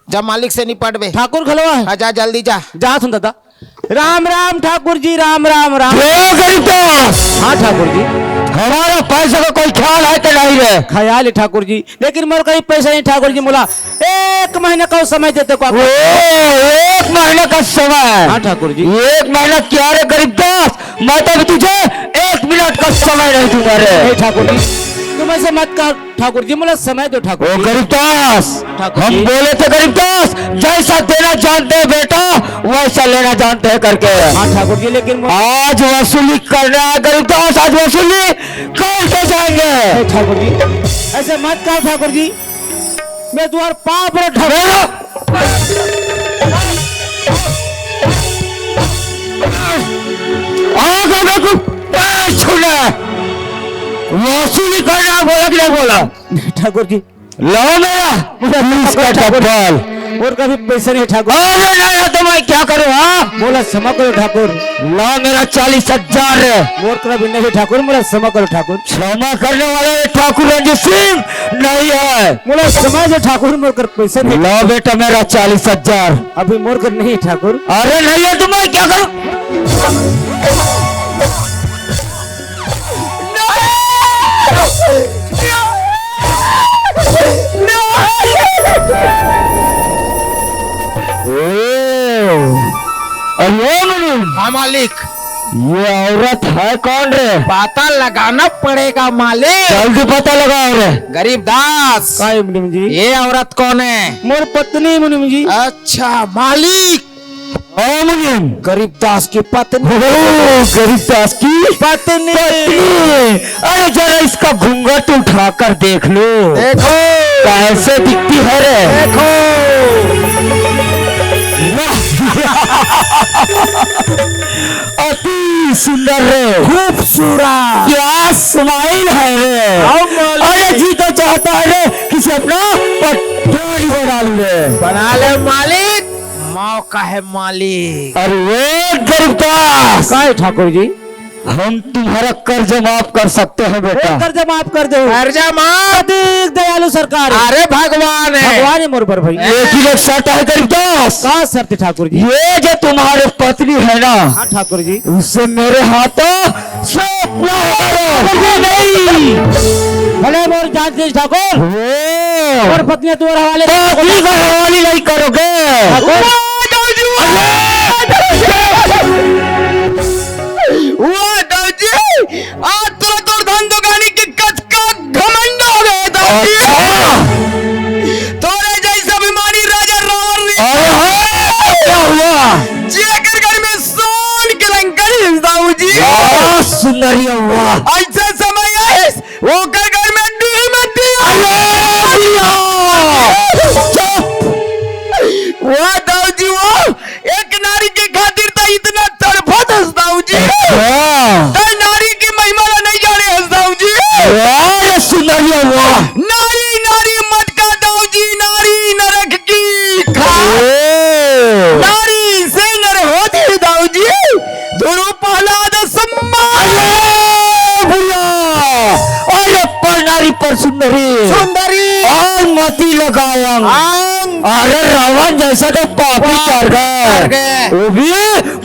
जब मालिक से निपटबे। ठाकुर घलो है। हाँ, जा जल्दी जा। जा सुन दादा। राम राम ठाकुर जी, राम राम, राम। हे गरीब दास। हाँ ठाकुर जी। हमारा पैसा का कोई ख्याल है तो नहीं रे? ख्याल है ठाकुर जी, लेकिन मोर करीब पैसा नहीं ठाकुर जी, मोला एक महीना का समय देते को। ओ, एक महीना का समय? हाँ ठाकुर जी। एक महीना क्या रे गरीब दास, मैं तो अभी तुझे एक मिनट का समय नहीं दूंगा रे। नहीं ठाकुर जी, तुम ऐसे मत कर। ठाकुर जी, मोला समय दो ठाकुर ओ जी। गरीब दास, ठाकुर हम जी। बोले थे गरीब दास, जैसा देना जानते हैं बेटा, वैसा लेना जानते हैं करके। हाँ ठाकुर जी, लेकिन मो- आज वसूली करना है गरीब दास, आज वसूली करके जाएंगे। नहीं ठाकुर जी, ऐसे मत कहो ठाकुर जी, मैं तुम्हारे पाँव पड़े ठाकुर। मेरा आग होगा तू पैर छूना, वसूली करना बोला कि नहीं बोला? ठाकुर जी। लाओ मेरा बीस का ठाकुर। डब्बल। मोर करा भी पैसा नहीं ठाकुर। अरे नहीं है तो मैं क्या करूँ, हाँ? मोला क्षमा करो ठाकुर। लाओ मेरा चालीस हजार रे। मोर करा भी नहीं ठाकुर, मोला क्षमा करो ठाकुर। क्षमा करने वाला ये ठाकुर रणजीत सिंह नहीं है। मोला क्षमा दे ठाकुर, मोर करा पैसा नहीं। लाओ बेटा मेरा चालीस हजार। अभी मोर करा नहीं ठाकुर। अरे नहीं है तो मैं क्या करूँ? ओ, अरे ओ मनु, हाँ मालिक। ये औरत है कौन रे? पता लगाना पड़ेगा मालिक। जल्दी पता लगाओ रे। गरीब दास। काय मुनीम जी? ये औरत कौन है? मोर पत्नी मुनीम जी। अच्छा मालिक, ओम गरीबदास की पत्नी। ओ, गरीबदास की पत्नी। पत्नी। अरे, जरा इसका घूंघट उठाकर देख लो। देखो। कैसे दिखती है रे? देखो। वाह। अति सुंदर रे। खूबसूरत। क्या smile है रे। आओ मालिक। अरे, जी तो चाहता है रे, किसी अपना पटवारी बना लूं रे। बना ले मालिक। मौका है मालिक। अरे ओ गरीबदास। काय ठाकुर जी? हम तुम्हारा कर्ज माफ कर सकते हैं बेटा। ए, कर्ज माफ कर दो। कर्जा माफ। अधिक दयालु सरकार। अरे भगवान है। भगवान है मोर बर भाई। लेकिन एक शर्त है गरीबदास। का शर्त ठाकुर जी? ये जो तुम्हारे पत्नी है ना, हाँ ठाकुर जी। उससे मेरे हाथों से नहीं। भले मोर जान दे ठाकुर। ओ। मोर पत्नी तुम्हारे हवाले। पत्नी का हवाले नहीं करोगे। ठाकुर। वाह, दाऊ जी, आज तोला तोर धन दुकानी के कतका घमंड हो गए, दाऊ जी। अच्छा। तोरे जैसे अभिमानी राजा रावण ने अरे हाँ, क्या हुआ? जेकर घर में सोन के लंका नहीं, दाऊ जी। वाह, सुंदरिया, वाह। ऐसा समय आइस, ओकर घर में डीह मत दिया। अरे भैया, चुप। वाह, दाऊ जी, वाह। एक नारी के खातिर त इतना तड़फत हस दाऊ जी। अच्छा। त नारी के महिमा ला नहीं जाने हस दाऊ जी। वाह रे सुंदरिया वाह। नारी नारी मत का दाऊ जी, नारी नरक की खाट। ओ। नारी से नर होती दाऊ जी। ध्रुव प्रहलाद सम्मान। अरे भैया, अरे पर नारी पर सुंदरी। सुंदरी। और मती लगायंग। आंग। अरे रावण जैसा तो पापी पापी कर गए। कर गए। वो भी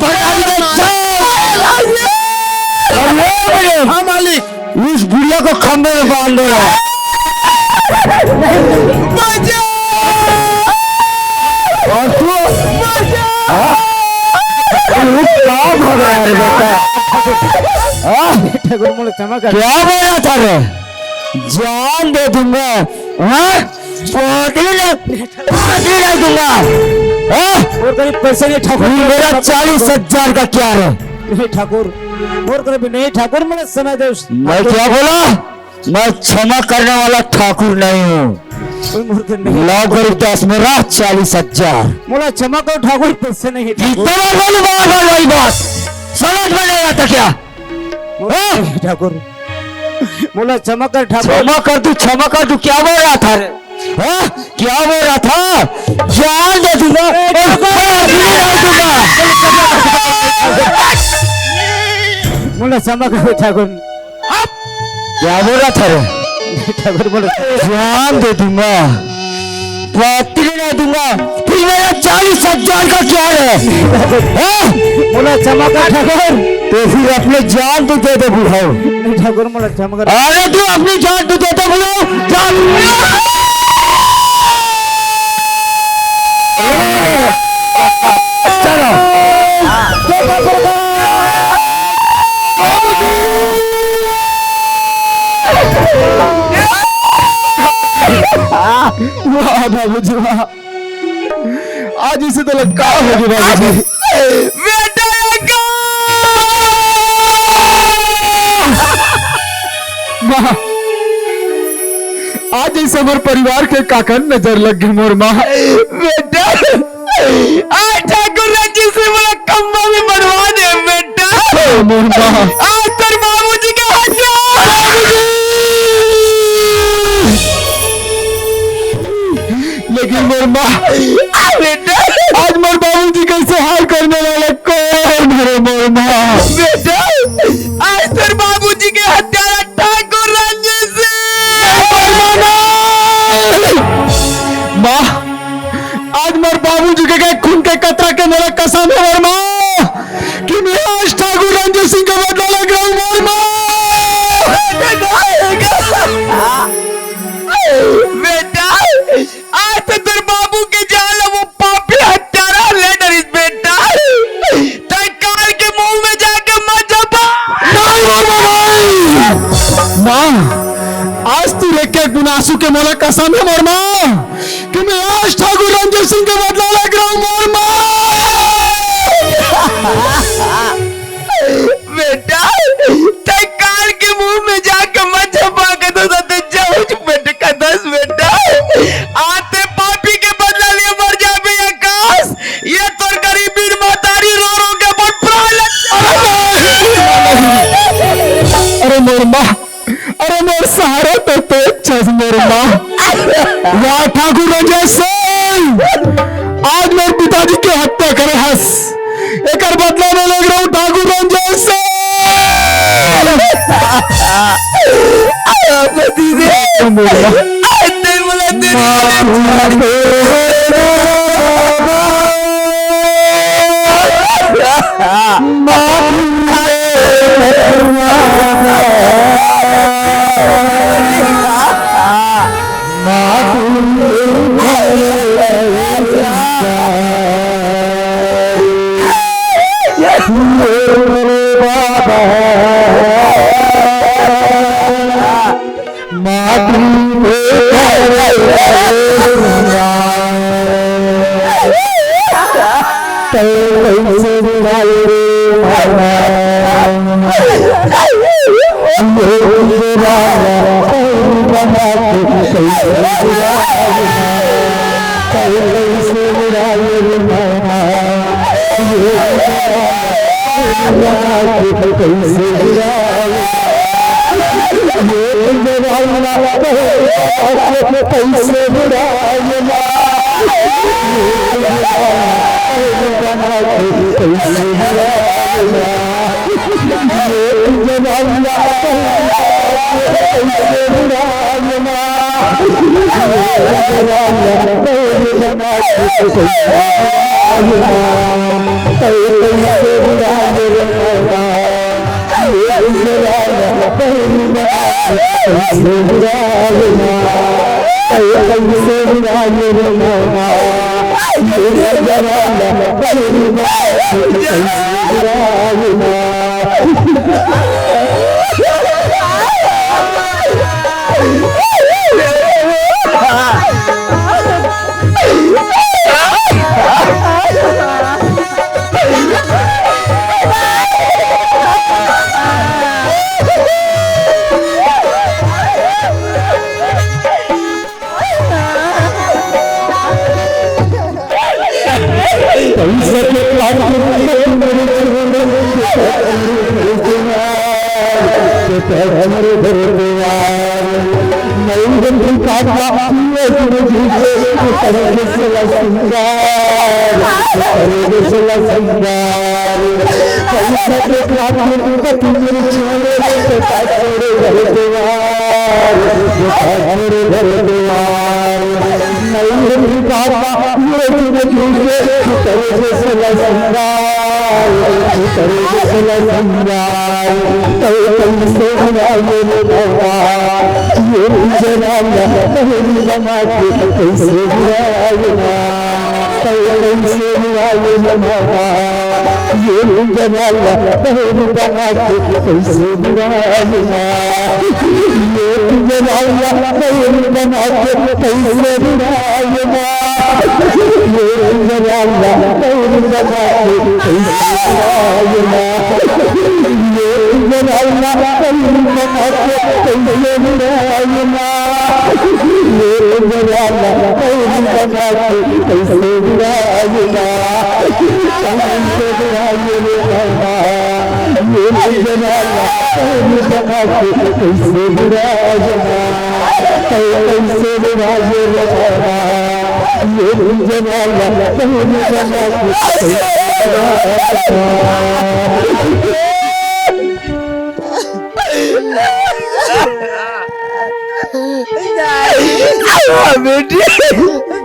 पता नहीं क्या। अरे मेरे। हाँ मालिक। इस बुढ़िया को खंभे में बांध दो। बचा। और तू? बचा। हाँ? तू क्या भगा यार बेटा? हाँ? ठाकुर मोला क्षमा कर। क्या बोला था रे? जान दे दूंगा। हाँ? पौधे ले, पौधे ले दूंगा। हाँ? मोर करीब पैसे नहीं ठाकुर। मेरा चालीस हजार का क्या है? नहीं ठाकुर, मोर करीब नहीं ठाकुर, मोला समय दे। मैं क्या बोला? मैं क्षमा करने वाला ठाकुर नहीं हूँ। कोई मोर करीब नहीं। लाओ गरीबदास मेरा चालीस हजार। मोला क्षमा करो ठाकुर, पैसे नहीं ठाकुर। कितना बार बोलूं, बार बार वही बात, समझ में नहीं आता क्या? मोला हाँ? नहीं ठाकुर, मोला क्षमा कर ठाकुर। क्षमा कर दू, क्षमा कर दू, क्या बोल रहा था रे? हाँ? क्या बोल रहा था? जान दे दूंगा। ए, ठाकुर! और पत्नी नहीं दूंगा। मोला क्षमा कर ठाकुर। क्या बोल रहा था रे? ठाकुर बोले। जान दे दूंगा। पत्नी नहीं दूंगा, फिर मेरा चालीस हजार का क्या है? हैं? मोला क्षमा कर ठाकुर। तो फिर अपने जान तो दे दे बुढ़ाऊ। नहीं ठाकुर, मोला क्षमा कर। अरे तू अपनी जान तो दे दे बुढ़ाऊ। जान। चलो। वाह बाबूजी वाह। आज इसे तो लगा हो गया बाबूजी। बेटा लगा। माँ, आज इसे हमारे परिवार के काकन नजर लग गई मोर माँ। बेटा, आज ठाकुर रंजीत सिंह मोला खंभा में बनवा दे बेटा। मोर माँ। आज तोर बाबूजी के हत्या। लेकिन मोर माँ, बेटा। आज मोर बाबूजी कैसे हाल करने वाला कौन है रे मोर माँ? बेटा, आज तोर बाबूजी के हत्यारा ठाकुर रंजीत सिंह। माँ, आज मोर बाबूजी के, के खून के कतरा के मोला कसम है मोर माँ, कि मैं आज ठाकुर रंजीत सिंह का बदला ले रहा हूँ मोर माँ। बेटा, आज तो तोर बाबू के जान ला वो पापी हत्यारा ले डरिस बेटा। तय काल के मुंह में जाके मर जा बा। नहीं बाबा नहीं। माँ, आज तू एक एक बुन आंसू के मोला कसम है मोर माँ, कि मैं आज ठाकुर रंजीत सिंह के बदला ले रहा हूँ मोर माँ। ठाकुर रंजय सिंह, आज मोर पिताजी के हत्या करे हस, एकर बदला में लेग रहा हूँ ठाकुर रंजय सिंह।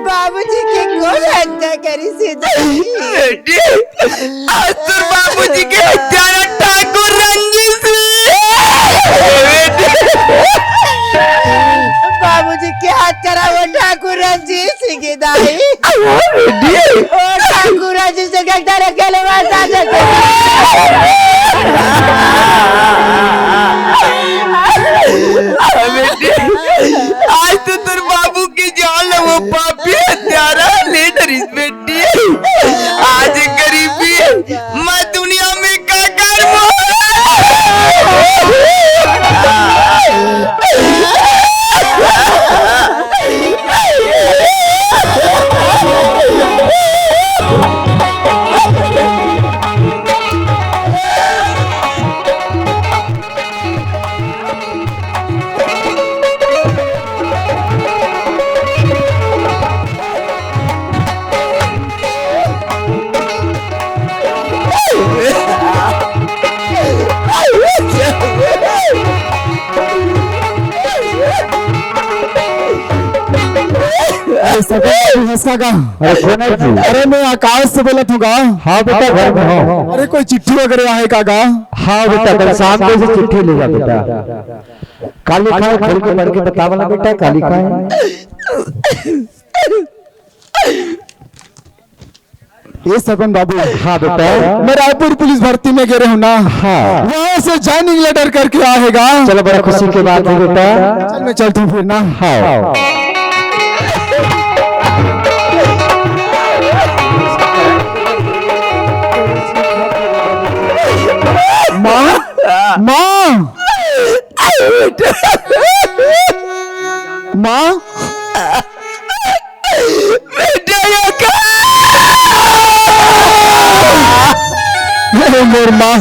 बाबूजी के कोन हत्या करिस हे दाई? बेटी, आज तोर बाबूजी के हत्यारा ठाकुर रंजीत सिंह। बेटी। बाबूजी के हत्यारा वो ठाकुर रंजीत सिंह हे दाई। ओ ठाकुर रंजीत सिंह के हत्यारा के ले मार दे। बेटी, आज तो तोर बाबू के जान वो पापी हत्यारा ले डरिस बेटी। आज गरीबी मैं दुनिया में का करबो? ए, सगन बाबू हंस का गा? अरे, कौन है जी? अरे, मैं आकाश से बोलत हूँ गा। हाँ बेटा, घर में हो। अरे, कोई चिट्ठी वगैरह आहे का गा? हाँ बेटा, कल शाम को इसे चिट्ठी ले जा बेटा। का लिखा है, खोल के पढ़ के बतावा ना बेटा, का लिखा है? ए सगन बाबू। हाँ बेटा। मैं रायपुर पुलिस भर्ती में गे रहे हूँ ना। हाँ। वहाँ से ज्वाइनिंग लेटर करके आएगा। चलो, बड़ा खुशी की बात है बेटा। चल, मैं चलता हूँ फिर ना। हाँ। माँ, माँ, माँ। बेटा, ये का? अरे मोर माँ,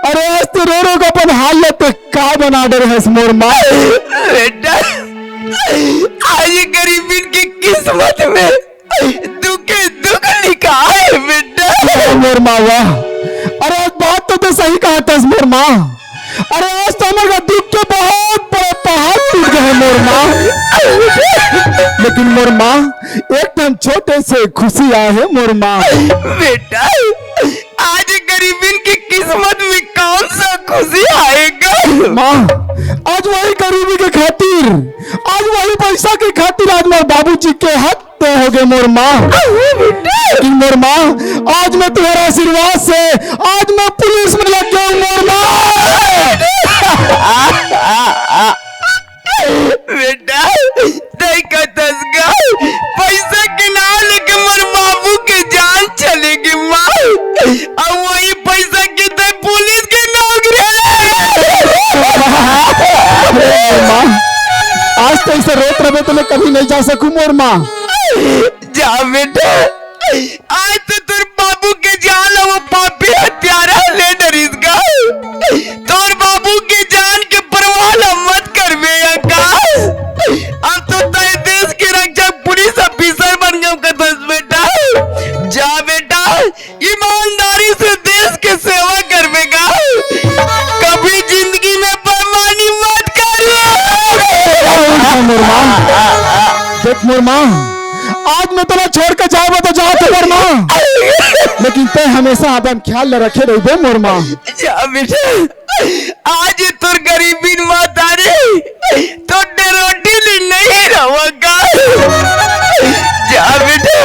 अरे आज तो रो रो के अपन हालत का बना डरे हस मोर माँ। बेटा, आज गरीबन की किस्मत में दुख ही दुख लिखा है बेटा। अरे मोर माँ वाह, अरे आज बात तो, तो सही कहा तस मोर माँ। अरे आज तो हमर का दुख के बहुत बड़ा पहाड़ टूट गए मोर माँ। लेकिन मोर माँ, एक ठन छोटे से खुशी आए है मोर माँ। बेटा, आज गरीबन की किस्मत में कौन सा खुशी आएगा? माँ, आज वही गरीबी के खातिर, आज वही पैसा के खातिर आज मोर बाबूजी के हत्या हो गए मोर माँ। लेकिन मोर माँ, आज मैं तुम्हारे आशीर्वाद से, आज मैं पुलिस में लग गया हूँ मोर माँ। बेटा, तई का तसगा, पैसा के नाम लेके मोर बाबू के जान चलेगी माँ। अब वही पैसा के तय पुलिस की नौकरी ले। अरे माँ, आज तो ऐसे रोत रहे तो मैं कभी नहीं जा सकूं मोर माँ। जा बेटा, आज तो तोर बाबू के जान वो पापी हत्यारा ले डरिस गा। तोर बाबू के जान के परवाह ला मत करबे आकाश। अब तो तय देश के रक्षक पुलिस ऑफिसर बन गए कदस बेटा। जा बेटा, ईमानदारी से देश के सेवा करबे गा। कभी जिंदगी में बेईमानी मत करिए। मोर माँ, देख मोर माँ, आज मैं तोला छोड़ के जाबो तो जा तो मोर माँ, लेकिन तय हमेशा अपन ख्याल ल रखे रहिबे मोर माँ। जा बेटा, आज तोर गरीबीन महतारी तोर डेरोटी ले नहीं रहोगा। जा बेटा,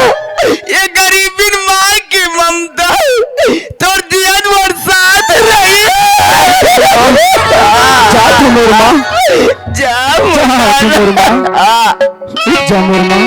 ये गरीबीन माँ की ममता तोर जियत भर साथ रही। जा तू मोर माँ। जा जा तू मोर माँ। जा मोर माँ।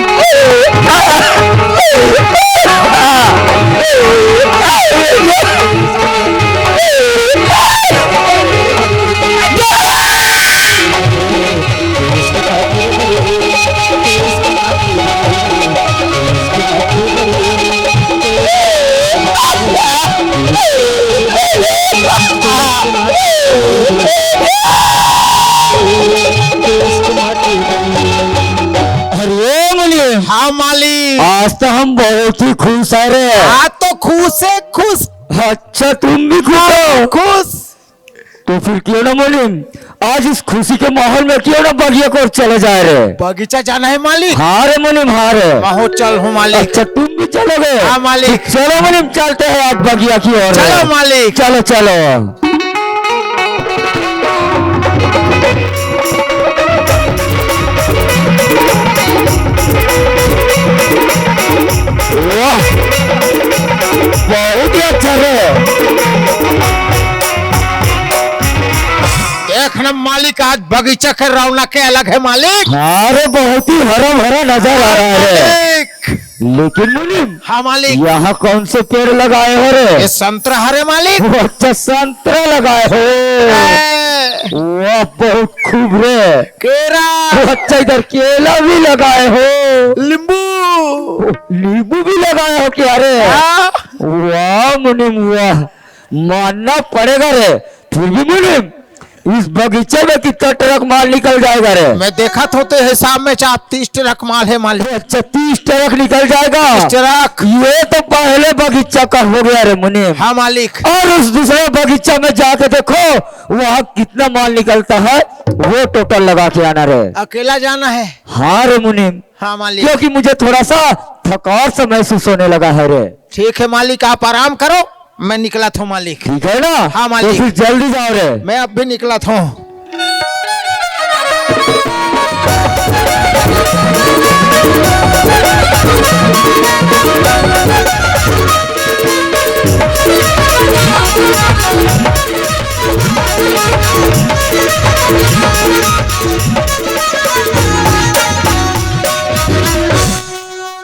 अरे मुनीम। हाँ मालिक। आज तो हम बहुत ही खुश है रे। हाँ तो खुश है, खुश। अच्छा, तुम भी खुश हो? खुश। तो फिर क्यों ना मुनीम, आज इस खुशी के माहौल में क्यों ना बगिया को चले जाए रे। बगीचा जाना है मालिक। हाँ रे मुनीम, हाँ रे। मैं हो चल हूँ मालिक। अच्छा, तुम भी चलोगे? हाँ मालिक। चलो मुनीम, चलते हैं आज बगिया की ओर। चलो मालिक। चलो चलो। वाह, बहुत ही अच्छा रे। देख ना मालिक, आज बगीचा के रौनक अलग है मालिक। हाँ रे, बहुत ही हरा भरा नजर आ रहा है। मालिक। लेकिन मुनीम, हाँ मालिक। यहाँ कौन से पेड़ लगाए हो रे? ये संतरा हरे मालिक। वो अच्छा, संतरा लगाए हो। ए। वाह, बहुत खूब रे। केरा। वो अच्छा, इधर केला भी लगाए हो। नींबू। नींबू भी लगाए हो क्या रे? हाँ। वाह मुनीम वाह, मानना पड़ेगा रे। फिर भी मुनीम, इस बगीचे में कितना ट्रक माल निकल जाएगा रे? मैं देखा तो, तो हिसाब में चार तीस ट्रक माल है मालिक। अच्छा, तीस ट्रक निकल जाएगा? तीस ट्रक। ये तो पहले बगीचा का हो गया रे मुनीम। हाँ मालिक। और उस दूसरे बगीचा में जाके देखो, वहाँ कितना माल निकलता है, वो टोटल लगा के आना रे। अकेला जाना है? हाँ रे मुनीम। हाँ मालिक। क्योंकि मुझे थोड़ा सा थकान सा महसूस होने लगा है रे। ठीक है मालिक, आप आराम करो, मैं निकलत हूँ मालिक। ठीक है ना? हाँ मालिक। तो फिर जल्दी जाओ रे। मैं अब भी निकलत हूँ।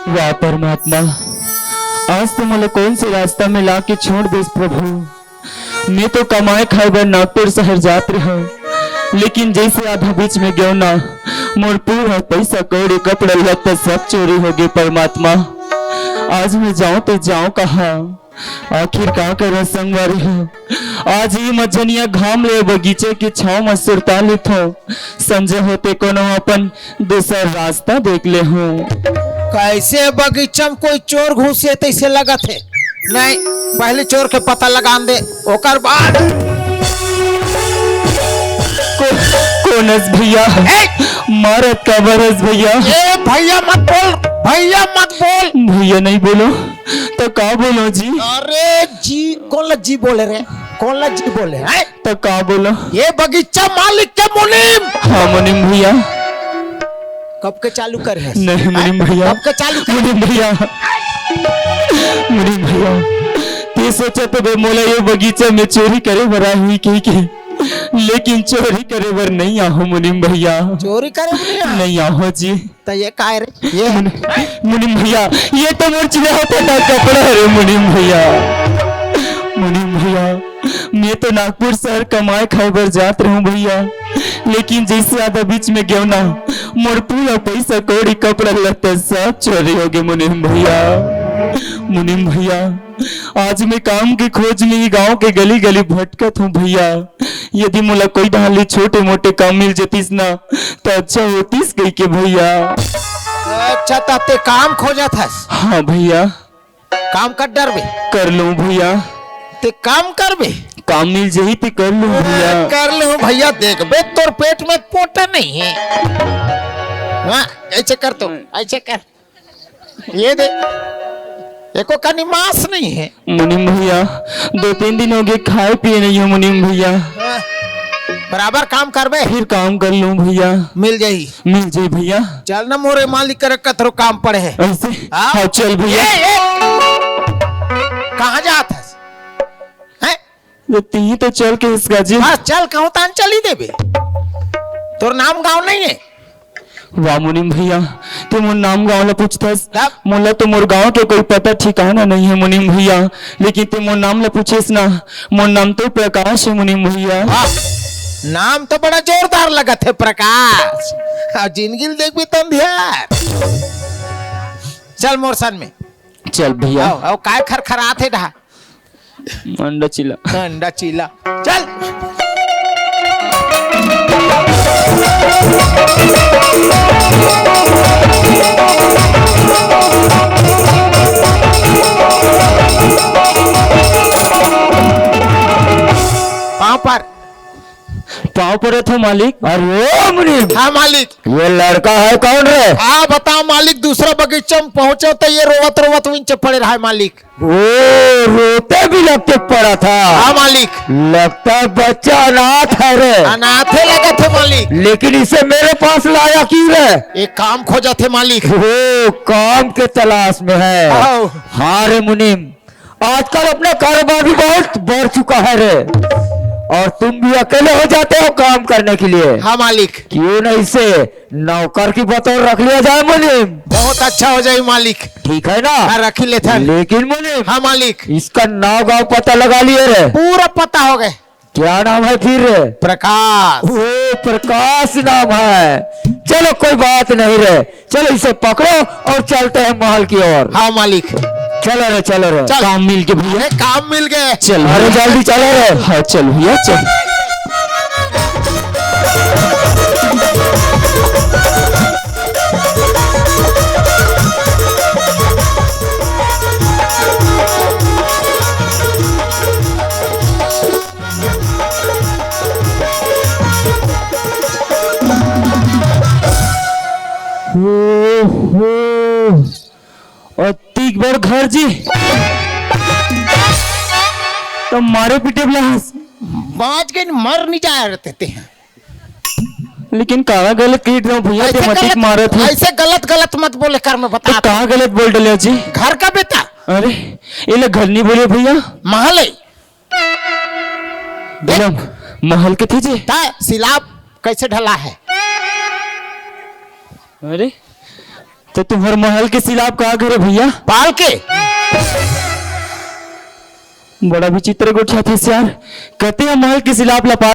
वाह परमात्मा, आज तो मोला कौन से रास्ता में लाके छोड़ देस प्रभु। मैं तो कमाए खाए बर नागपुर शहर जात रहेंव, लेकिन जैसे आधा बीच में गेंव ना, मोर पूरा पैसा कौड़ी कपड़ा लत्ता सब चोरी हो गे परमात्मा। आज मैं जांव तो जांव कहां? आखिर का करंव संगवारी हो, आज ये मझनिया घाम ले बगीचे के छांव म सुरता लेथंव। संझा होते कोनो अपन दूसर रास्ता देख लेहूं। कैसे बगीचा में कोई चोर घुसे तैसे लगत हे। नहीं, पहले चोर के पता लगान दे, ओकर बाद। को-, कोन अस भैया? ए! मारत काबर अस भैया? ए भैया मत बोल, भैया मत बोल। भैया नहीं बोलो, तो का बोलो जी? अरे जी, कोन ला जी बोले रे? कोन ला जी बोले, हैं? तो का बोलो? ये बगीचा मालिक के मुनीम। हाँ मुनीम भैया। कब के चालू करे हस? नहीं मुनीम भैया। कब के चालू करे? मुनीम भैया, मुनीम भैया, ते सोचा तो बे मोला ये बगीचा में चोरी करे बर आए हुई कही के, लेकिन चोरी करे बर नहीं आहूं मुनीम भैया। चोरी करे बर नहीं आए? नहीं आहूं जी। तो ये काय रे? ये मुनि-, मुनीम भैया, ये तो मोर चिल्हा फटा कपड़ा है रे मुनीम भैया। मुनीम भैया, मैं तो नागपुर शहर कमाए खाए बर जात रहूं भैया, लेकिन जैसे आधा बीच में गेंव ना, मोर पूरा पैसा कौड़ी कपड़ा लत्ता सब चोरी हो गे मुनीम भैया। मुनीम भैया, आज मैं काम के खोज में ही गांव के गली गली भटकत हूं भैया। यदि मोला कोई डहर ले छोटे मोटे काम मिल जतिस ना, तो अच्छा होतिस कही के भैया। अच्छा, त ते काम खोजत हस? हाँ भैया। काम कर डरबे? कर लूं भैया। ते काम करबे? काम मिल जही ते कर लूं भैया। कर लूं भैया, देखबे तोर पेट में पोटा नहीं है। हाँ, ऐसे कर तो, ऐसे कर। ये दे, एको कनी मांस नहीं है। मुनीम भैया, दो तीन दिन हो गए खाए पिए नहीं हो मुनीम भैया। हाँ, बराबर काम करबे। फिर काम कर लूं भैया। मिल जाही। मिल जाही भैया। चल ना मोरे मालिक करे कथरो काम पड़े है। ऐसे? हाँ? हाँ, चल भैया। ए, ए! कहाँ जात हस? हैं? ये तीही तो चल के इसका जी। बस चल, कहूँ तान चली देबे। तोर नाम गाँव नहीं है? वाह मुनीम भैया, ते मोर नाम गाँव ला पूछथस। तब? मोला तो मोर गाँव के कोई पता ठिकाना नहीं है मुनीम भैया, लेकिन ते मोर नाम ला पूछेस ना, मोर नाम तो प्रकाश है मुनीम भैया। वाह, नाम तो बड़ा जोरदार लगत है प्रकाश। अब जिंदगी ल देखबे त अंधियार। चल मोर संग में। चल भैया। आओ, आओ, काय खरखरात हे डहा? अंडा चीला। अंडा चीला। चल। पाँव पर। पाँव परत हो मालिक। अरे ओ मुनीम। हाँ मालिक। ये लड़का है कौन रे? आ बताओ मालिक, दूसरा बगीचा में पहुंचो तो ये रोवत रोवत वहीं पड़े रहा है मालिक। ओ, रोते भी लगते पड़ा था। हाँ मालिक। लगता है बच्चा अनाथ है रे। अनाथे लगत है मालिक। लेकिन इसे मेरे पास लाया क्यों रे? एक काम खोजत है मालिक। ओ, काम के तलाश में है। आओ। हाँ रे मुनीम, आजकल अपना कारोबार भी बहुत बढ़ चुका है रे, और तुम भी अकेले हो जाते हो काम करने के लिए। हाँ मालिक। क्यों ना इसे नौकर की बतौर रख लिया जाए मुनीम? बहुत अच्छा हो जाए मालिक। ठीक है ना? हाँ, रख ही लेथन। लेकिन मुनीम, हाँ मालिक। इसका नाव गाँव पता लगा लिए रे? पूरा पता हो गए। क्या नाम है फिर रे? प्रकाश। ओ, प्रकाश नाम है। चलो कोई बात नहीं रे, चलो इसे पकड़ो और चलते हैं महल की ओर। हाँ मालिक। चलो रे, चलो रे। चल। काम मिल के भैया। अरे काम मिल गए। चल अरे भैया। जल्दी चलो रे। हाँ चल भैया चल। ओहो, अतिक बड़ घर जी। त मारे पीटे वाला हस। बाँच गइन, मर नहीं जाए रहते ते हैं। लेकिन काला गलत कह रहे हो भैया, ते ऐसे मतिक गलत, मारत हो। ऐसे गलत गलत मत बोले कर, मैं तो बता। कहाँ गलत बोल डले जी? घर का बेटा। अरे, ये ले घर नहीं बोले भैया। महल है। बोलो, महल के थी जी? ता सिलाब कैसे ढला है? अरे, तो तुम्हारे महल के सिलाब कहाँ घर है भैया? पाल के। बड़ा विचित्र गोठिया थे यार, कहते हैं महल के सिलाब लपा